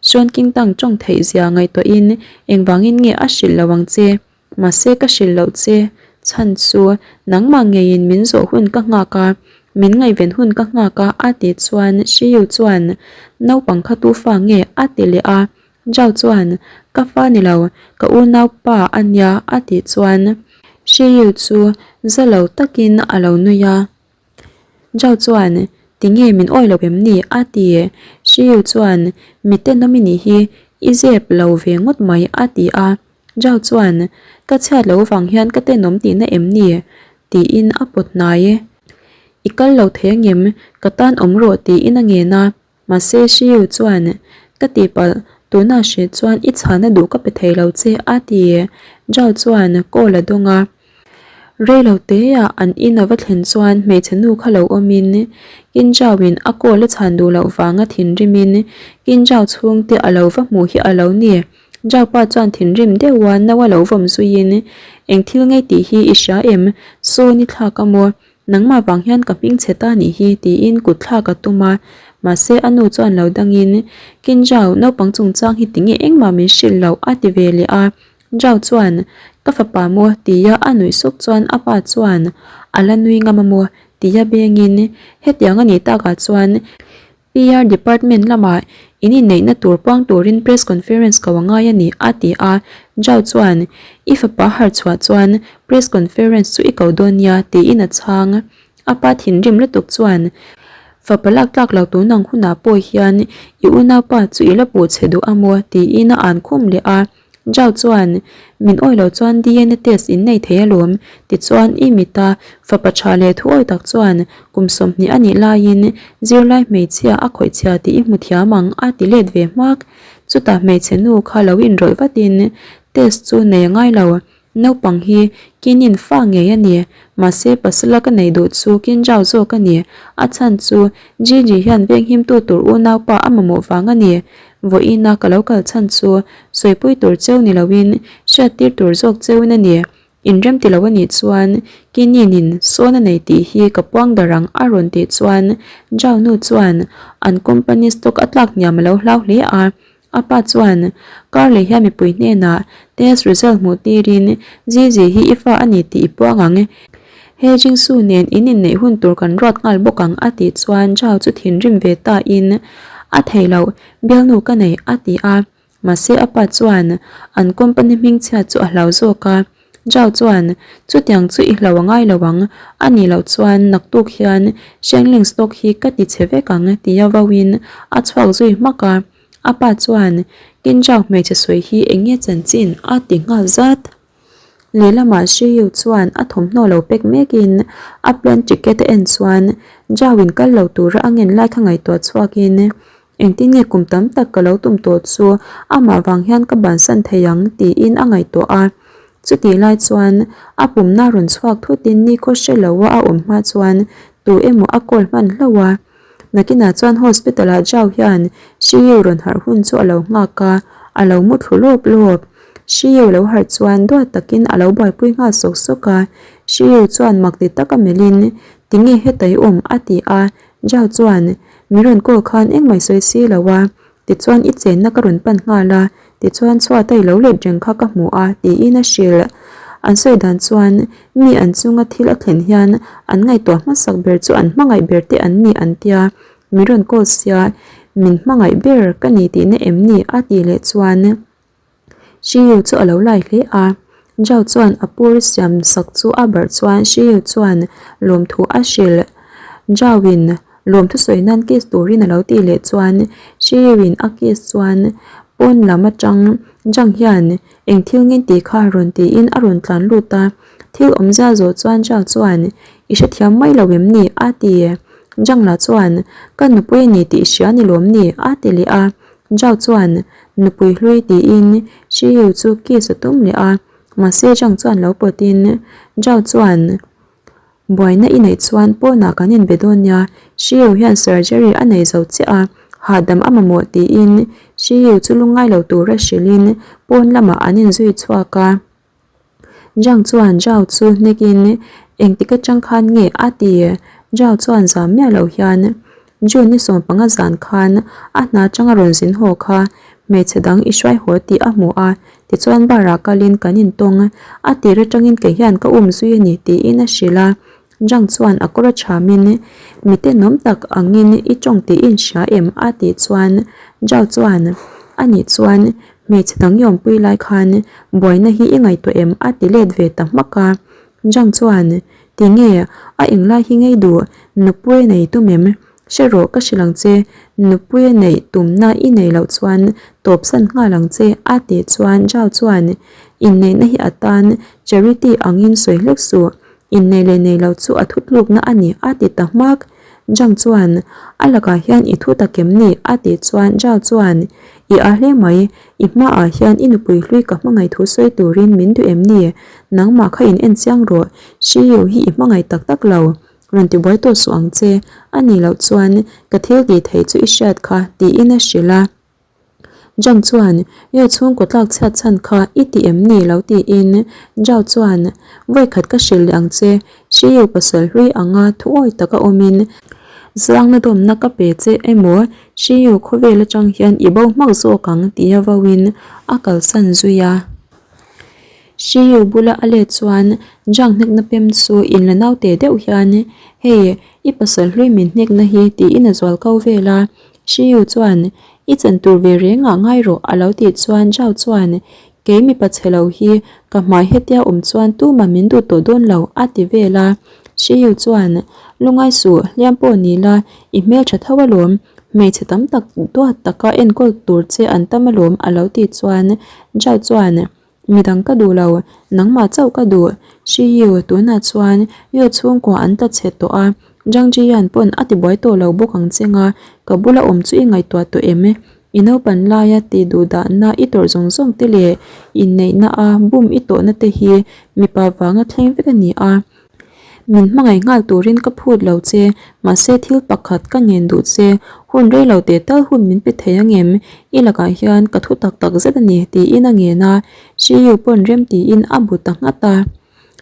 Sean Kingtang tawng theih zia ngaihtuahin engvangin nge a hrilh lo ang che, mahse ka hrilh loh che chhan chu nangmah ngeiin min zawh hun ka nghak a, min ngaihven hun ka nghak a a tih chuan Shiyu chuan naupang kha tu fa nge a ti leh a. Zhao chuan, Ka fa ni lo, ka unaupa a nia a tih chuan Shiyu chu za lo takin a lo nui a. Zhao chuan, Tinge min awi lo em ni? a ti. Shiyu chuan, Mi tenawm i nih hi, i zep lo ve ngawt mai a ti a. Zhao chuan, Ka chhiat lo vang hian ka tenawm tihna em ni? tiin a pawt hnai. I kal lo thei angem? Ka tan awm rawh tiin a ngen a. Mahse Shiyu chuan, Ka tihpalh, tunah hrih chuan i chhana duh ka pe thei lo che a ti. Zhao chuan call a dawng a. Rei lo teah an in a va thlen chuan hmeichhe nu kha lo awmin Qin Zhao-in a call a chhan duh loh vanga thinrimin Qin Zhao chhungte a lo va hmuh hi a lo ni. Zhao pa chuan thinrim deuha no a lo vawm zuiin, Eng thil ngei tih hi i hria em? Saw ni thlak a maw? Nangmah vang hian ka hming chhe ta nih hi tiin kut thlak a tum a, mahse a nu chuan lo dangin, Qin Zhao, naupang chungchang hi tinge engmah min hrilh loh a ti ve leh a. Zhao chuan, Ka fapa maw? tia a nuih suk chuan a pa chuan, A la nui ngam a maw? tia bengin, Hetiang a nih takah chuan PR department lamah in inneihna tur puang turin press conference ko a ngai a ni, a ti a. Zhao chuan, I fapa harh chhuah chuan press conference chu i ko dawn nia, tiin a chhang. A pa thinrim lutuk chuan, Fapa lak tlak lo tun ang hunah pawh hian i unaupa chu i la puh chhe duh a maw? tiin a an khum leh a. Zhao chuan, Min awi lo chuan DNA test in nei thei alawm. Tichuan, i mita fapa tha leh thu awi tak chuan kum 20 a nih laiin zirlai hmeichhia a khawih chhia tih i hmu thiam ang a ti let ve hmak. Chutah hmeichhe nu kha lo inrawlh vatin test chu nei a ngai lo. Naupang hi Kinin fa ngei a ni. Mahse pasala ka nei duh chu Kinjao zawk a ni. A chhan chu Gigi hian venghimtu tur unaupa a mamawh vang a ni. Vawiina ka lo kal chhan chu sawipui tur cheu ni loin hriattir tur zawk cheuin a ni. Inrem ti lo a nih chuan Kininin sawn a nei tih hi ka puang dar ang a rawn tih chuan Jao nu chuan an company stock a tlak hniam a lo hlau hle a. A pa chuan, Kar leh hian mipui hnenah test result hmuh tirin Zizi hi i fa a ni tih i puang ang. He Jingsu nen in inneih hun tur kan ruat nghal bawk ang a tih chuan Zhao chu thinrim ve ta in, A thei loh, bialnu ka nei a ti a. Mahse a pa chuan an company hmingchhiat chu a hlau zawk a. Zhao chuan, Chutiang chu i hlo a ngai lo ang, a nih loh chuan naktuk hian Shengling stock hi ka ti chhe vek ang tia vauin a chhuak zui hmak a. A pa chuan, Kin Zhao hmeichhe sawi hi eng nge chanchin? a ti nghal zat. Lehlamah Shi Yu chuan a thawmhnaw lo pek mekin a plane ticket a en chuan Zhao in kal lo tura a ngen lai kha ngaihtuah chhuakin, Engtin nge kum tam tak ka lo tum tawh chu amah vang hian ka bansan thei ang tiin a ngaihtuah a. Chutih lai chuan a pumna rawn chhuak thutin nikhaw hre loa a awm hma chuan tu emaw a call hman hlauh a. Nakinah chuan hospital ah Zhao hian Shiyu rawn harh hun chu a lo nghak a, a lo mu thlu lawp lawp. Shiyu lo harh chuan duat takin a lo buaipui nghal sawk sawk a. Shiyu chuan mak ti taka melhin, Tinge heta i awm? a ti a. Zhao chuan, Mi rawn call khan engmah i sawi si lo a, tichuan i chenna ka rawn pan nghal a, tichuan chhuata i lo let reng kha ka hmu a, tiin a hrilh. An sawi dan chuan mi an chunga thil a thlen hian an ngaihtuah hmasak ber chu an hmangaih ber te an ni an tia, mi rawn call sia min hmangaih ber ka ni tihna em ni a tih leh chuan. Shiyu chu a lo lai hle a, Zhao chuan a pur siam sak chu a barh chuan Shiyu chuan lawmthu a hrilh. Zhao in lawmthu sawi nan kiss turin a lo tih leh chuan Shiyu in a kiss chuan pawn lam atang Zhang hian eng thil ngin tih kha rawn tiin a rawn tlan lut a, thil awmzia zawh chuan Zhao chuan i hrethiam mai lo em ni? a ti. Zhang lah chuan ka nupui a ni tih i hria ni lawm ni? a ti leh a. Zhao chuan nupui hlui tiin Shiyu chu kiss a tum leh a, mahse Zhang chuan lo pawtin Zhao chuan buaina i neih chuan pawnah kan inbe dawn nia, Shiyu hian surgery a nei zo chiah a, hahdam a mamawh tiin Shiyu chu lungngai lo tura hrilhin pawn lamah an inzui chhuak a. Zhang chuan Zhao chu hnekin engtik atang khan nge a ti? Zhao chuan zam miah lo hian June ni 15 zan khan a hna atanga rawn zin haw kha hmeichhe dang i hruai haw tih a hmu a, tichuan bar ah kalin kan intawng a tir atangin kei hian ka um zui a ni tiin a hrilh a. Zhang chuan a kawr a thamin mi tenawm tak angin i tawng tih i inhria em? a tih chuan Zhao chuan a nih chuan hmeichhe dang i awmpui lai khan buaina hi i ngaihtuah em? a ti let ve ta hmak a. Zhang chuan tinge a englai hi ngei duh nupui a nei tum em? Hre rawh ka hrilh ang che, nupui a neih tumna i nei loh chuan tawpsan nghal ang che a tih chuan Zhao chuan inneihna hi a tan charity angin sawi hlek suh. Innei leh nei lo chu a thutlukna a ni a ti ta hmak. Zhang chuan, A lakah hian i thu tak em ni? a tih chuan Zhao chuan, I a hle mai, i hmaah hian i nupui hlui ka hmangaih thu sawi turin min duh em ni? Nangmah kha in en chiang rawh, Shi Yu hi i hmangaih tak tak lo, rawn ti buai tawh suh ang che, a nih loh chuan ka thil tih theih chu i hriat kha, tiin a hrilh a. Zhang chuan, Yo chhungkaw tlak chhiat chhan kha i ti em ni lo tiin Zhao chuan, Vawikhat ka hrilh leh ang che, Shi Yu pasal hlui anga thuawi taka awmin zangna dawmna ka pe che emaw Shi Yu khawvel atang hian i bo hmak zawk ang tia vauin a kalsan zui a. Shi Yu bula a let chuan Zhang hnekna pem chu inla naute deuh hian, Hei, i pasal hlui min hnekna hi tiin a zual ko vel a. Shiyu chuan, I chan tur ve reng ah ngai rawh a lo tih chuan Zhao chuan, Kei mipa chhe lo hi ka hmai hetia awm chuan tumah min duh tawh dawn lo a ti vel a. Shiyu chuan, Lungai suh, hliam pawh ni la, i hmeltha tho alawm, hmeichhe tam tak duat taka enkawl tur che an tam alawm a lo tih chuan Zhao chuan, Midang ka duh lo, nangmah chauh ka duh. Shi Yu, tunah chuan Yu chhungkua an ta chhe tawh a, Zhang Jiyan pawn a tibuai tawh lo bawk ang che nga, ka bula awm chu i ngaihtuah tawh em? I naupan laia tih duh dahna i tawrh zawng zawng te leh inneihna a bum i tawhna te hi mipa vanga thleng vek a ni a. Min hmangaih nghal turin ka phut lo che, mahse thil pakhat ka ngen duh che, hun rei lo teh tal hun min pe thei ang em? I lakah hian ka thu tak tak zet a ni, tiin a ngen a, Shi Yu pawn rem tiin a bu ta nghat a.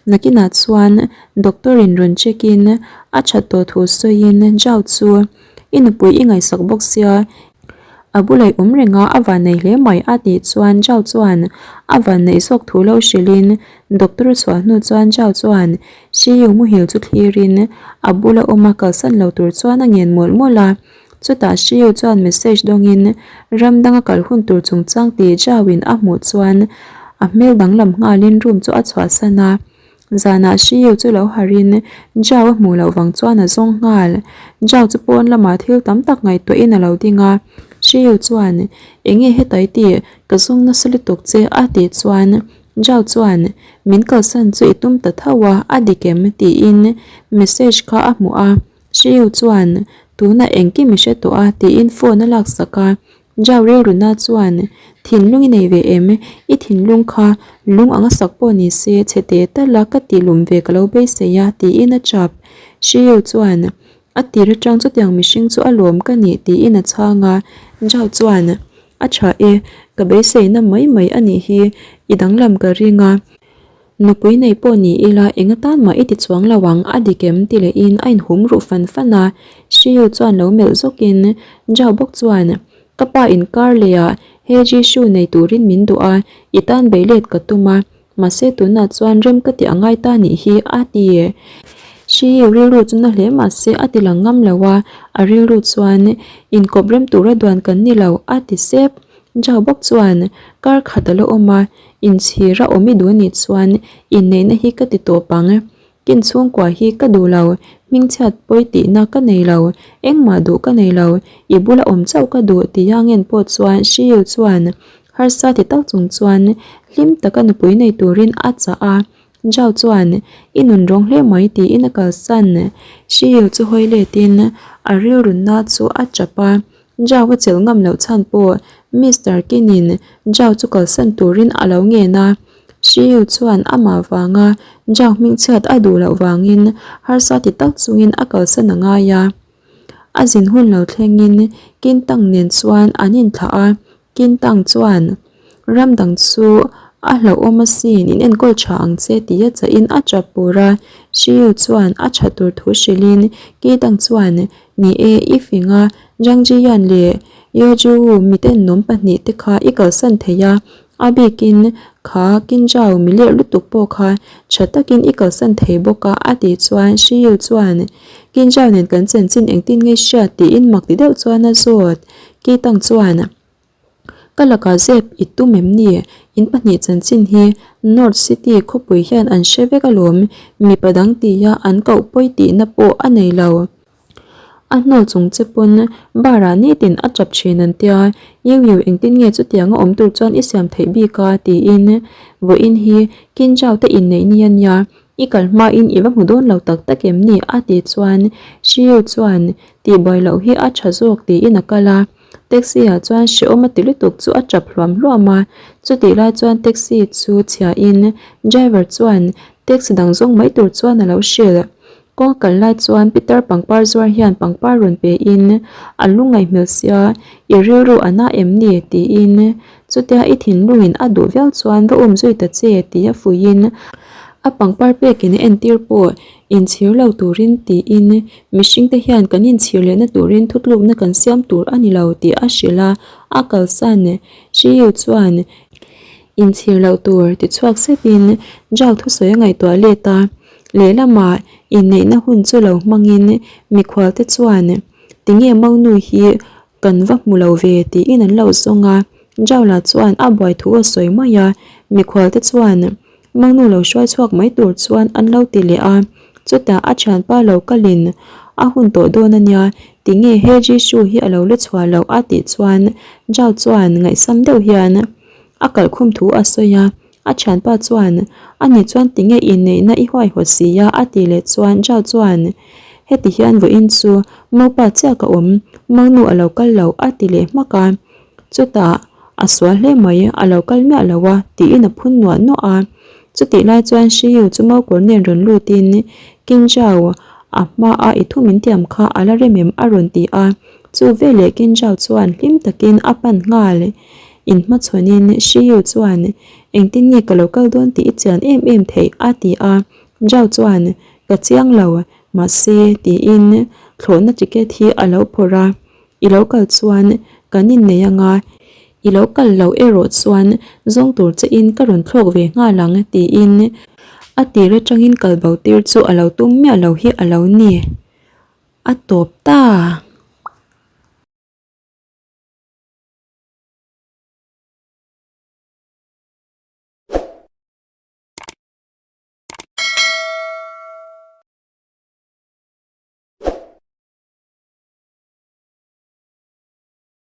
Nakinah chuan doctor in rawn check in a that tawh thu sawiin Zhao chu i nupui i ngaihsak bawk sia, a bula i awm reng a, a van nei hle mai a tih chuan Zhao chuan a van neih zawk thu lo hrilhin doctor chhuah hnu chuan Zhao chuan Shi Yu muhil chu thlirin a bula awm a kalsan lo tur chuan a ngen mawlh mawlh a, chutah Shi Yu chuan message dawngin ram danga kal hun tur chungchang tih Zhao in a hmuh chuan a hmel danglam nghalin room chu a chhuahsan a. Zanah Shiyu chu lo harhin Zhao a hmuh loh vang chuan a zawng nghal. Zhao chu pawn lamah thil tam tak ngaihtuahin a lo ding a. Shiyu chuan, Enge hetai tih, ka zawng nasa lutuk che a tih chuan Zhao chuan, Min kalsan chu i tum ta tho a, a dik em? tiin message kha a hmuh a. Shiyu chuan, Tunah engkim i hre tawh a tiin phone a laksak a. Zhao rilruna chuan, Thinlung i nei ve em? I thinlung kha lung anga sak pawh ni se, chhe teh tal a ka tih lum ve ka lo beisei a, tiin a chap. Shiyu chuan, A tir atang chutiang mihring chu a lawm ka nih, tiin a chhang a. Zhao chuan, A tha e, ka beiseina mai mai a nih hi, i danglam ka ring a. Nupui nei pawh ni ila eng atan mah i ti chuang lo ang, a dik em? ti lehin a inhum ruh fan fan a. Shiyu chuan lo melh zawkin Zhao bawk chuan, Ka pa inkar lehah he Jishu nei turin min duh a, i tan bei let ka tum a, mahse tunah chuan rem ka ti a ngai ta nih hi, a ti. Shiyu rilru chu na hle mahse a ti lang ngam lo a, a rilru chuan, Inkawp rem tura duan kan ni lo, a ti sep. Zhao bawk chuan, Kar khat a la awm a, Inchhir a awm i duh anih chuan inneihna hi ka ti tawp ang. Kin chhungkua hi ka duh lo, hmingchhiat pawi tihna ka nei lo, engmah duh ka nei lo, i bula awm chauh ka duh tia ngen pawh chuan Shiyu chuan harsa ti tak chung chuan hlim taka nupui nei turin a chah a. Zhao chuan i nun rawng hle mai tiin a kalsan. Shiyu chu hawi letin a rilrunna chu a chap a. Zhao a chelh ngam loh chhan pawh Mister Kinin Zhao chu kalsan turin a lo ngen a. Shi Yu chuan amah vanga Zhao hmingchhiat a duh loh vangin harsa ti tak chungin a kalsan a ngai a. A zin hun lo thlengin Kin Tang nen chuan an inthlah a, Kin Tang chuan ram dang chu a hlauhawm asin in enkawl tha ang che tia chahin a tap pur a. Shi Yu chuan a tha tur thu hrilhin Ki Tang chuan Ni e, i fing a, Zhang Jiyan leh Yeo Jiu miten nawm pahnih te kha i kalsan thei a, a bikin kha Kinzhao mi lerh lutuk pawh kha tha takin i kalsan thei bawk a a tih chuan Shi Yu chuan Kinzhao nen kan chanchin engtin nge hriat tiin mak ti deuh chuan a zawt. Ki Tang chuan. Ka lakah zep i tum em ni? In pahnih chanchin hi North City khawpui hian an hre vek alawm, mipa dang tia an koh pawi tihna pawh a nei lo. A hnawl chung che pawn bar ah nitin a tap thin an tia, Yu Yu engtin nge chutianga awm tur chuan i siam theih bik a? tiin vawiin hi Kinzhau te inneih ni a nia. I kal hmain i va hmu dawn lo tak tak em ni? a tih chuan Shiyu chuan tihbuai loh hi a tha zawk tiin a kal a. Taxi ah chuan hrehawm a ti lutuk chu a tap hluam hluam a, chutih lai chuan taxi chu chhiahin driver chuan taxi dang zawng mai tur chuan a lo hrilh. Kawng a kal lai chuan Peter pangpar zuar hian pangpar rawn pe in a lungngaih hmel sia i rilru a na em ni tiin chutia i thinlungin a duh viau chuan va um zui ta che tia fuihin a pangpar pekin a entir pawh Inchhir lo turin tiin mihringte hian kan inchhir lehna turin thutlukna kan siam tur a ni lo tih a hrilh a, a kalsan. Shiyu chuan inchhir loh tur ti chhuak zetin Zhao thusawi a ngaihtuah let a, lehlamah inneihna hun chu lo hmangin mikhualte chuan tinge Maunu hi kan va hmu lo ve tiin an lo zawng a, Zhao lah chuan a buai thu a sawi mai a, mikhualte chuan Mangnu lo hruai chhuak mai tur chuan an lo ti leh a, chutah a thianpa lo kalin a hun tawh dawn a nia, tinge he Jisoo hi a lo la chhuah loh a tih chuan Zhao chuan ngaihsam deuh hian a kalhkhum thu a sawi a, a thianpa chuan ani chuan tinge inneihna i huaihawt si a a tih leh chuan Zhao chuan heti hian vawiin chu Mopa chiah ka awm, Mangnu a lo kal lo a ti leh hmak a. Chutah, a sual hle mai, a lo kal miah lo a, tiin a phun nuah nuah a. Chutih lai chuan Shiyu chu Maukawr nen rawn lutin, Kinjao, a hmaa i thu min tiam kha a la rem em? a rawn ti a. Chu veleh Kinjao chuan hlim takin a pan nghal. Inhmachhawnin Shiyu chuan, Engtin nge ka lo kal dawn tih i chian em em theih? a ti a. Jao chuan, Ka chiang lo, mahse, tiin thlawhna ticket hi a lo phawrh a. I lo kal chuan kan innei anga, i lo kal loh erawh chuan zawng tur che in ka rawn thlawk ve nghal ang tiin a tir atangin kal bo tir chu a lo tum miah lo hi a lo ni. A tawp ta!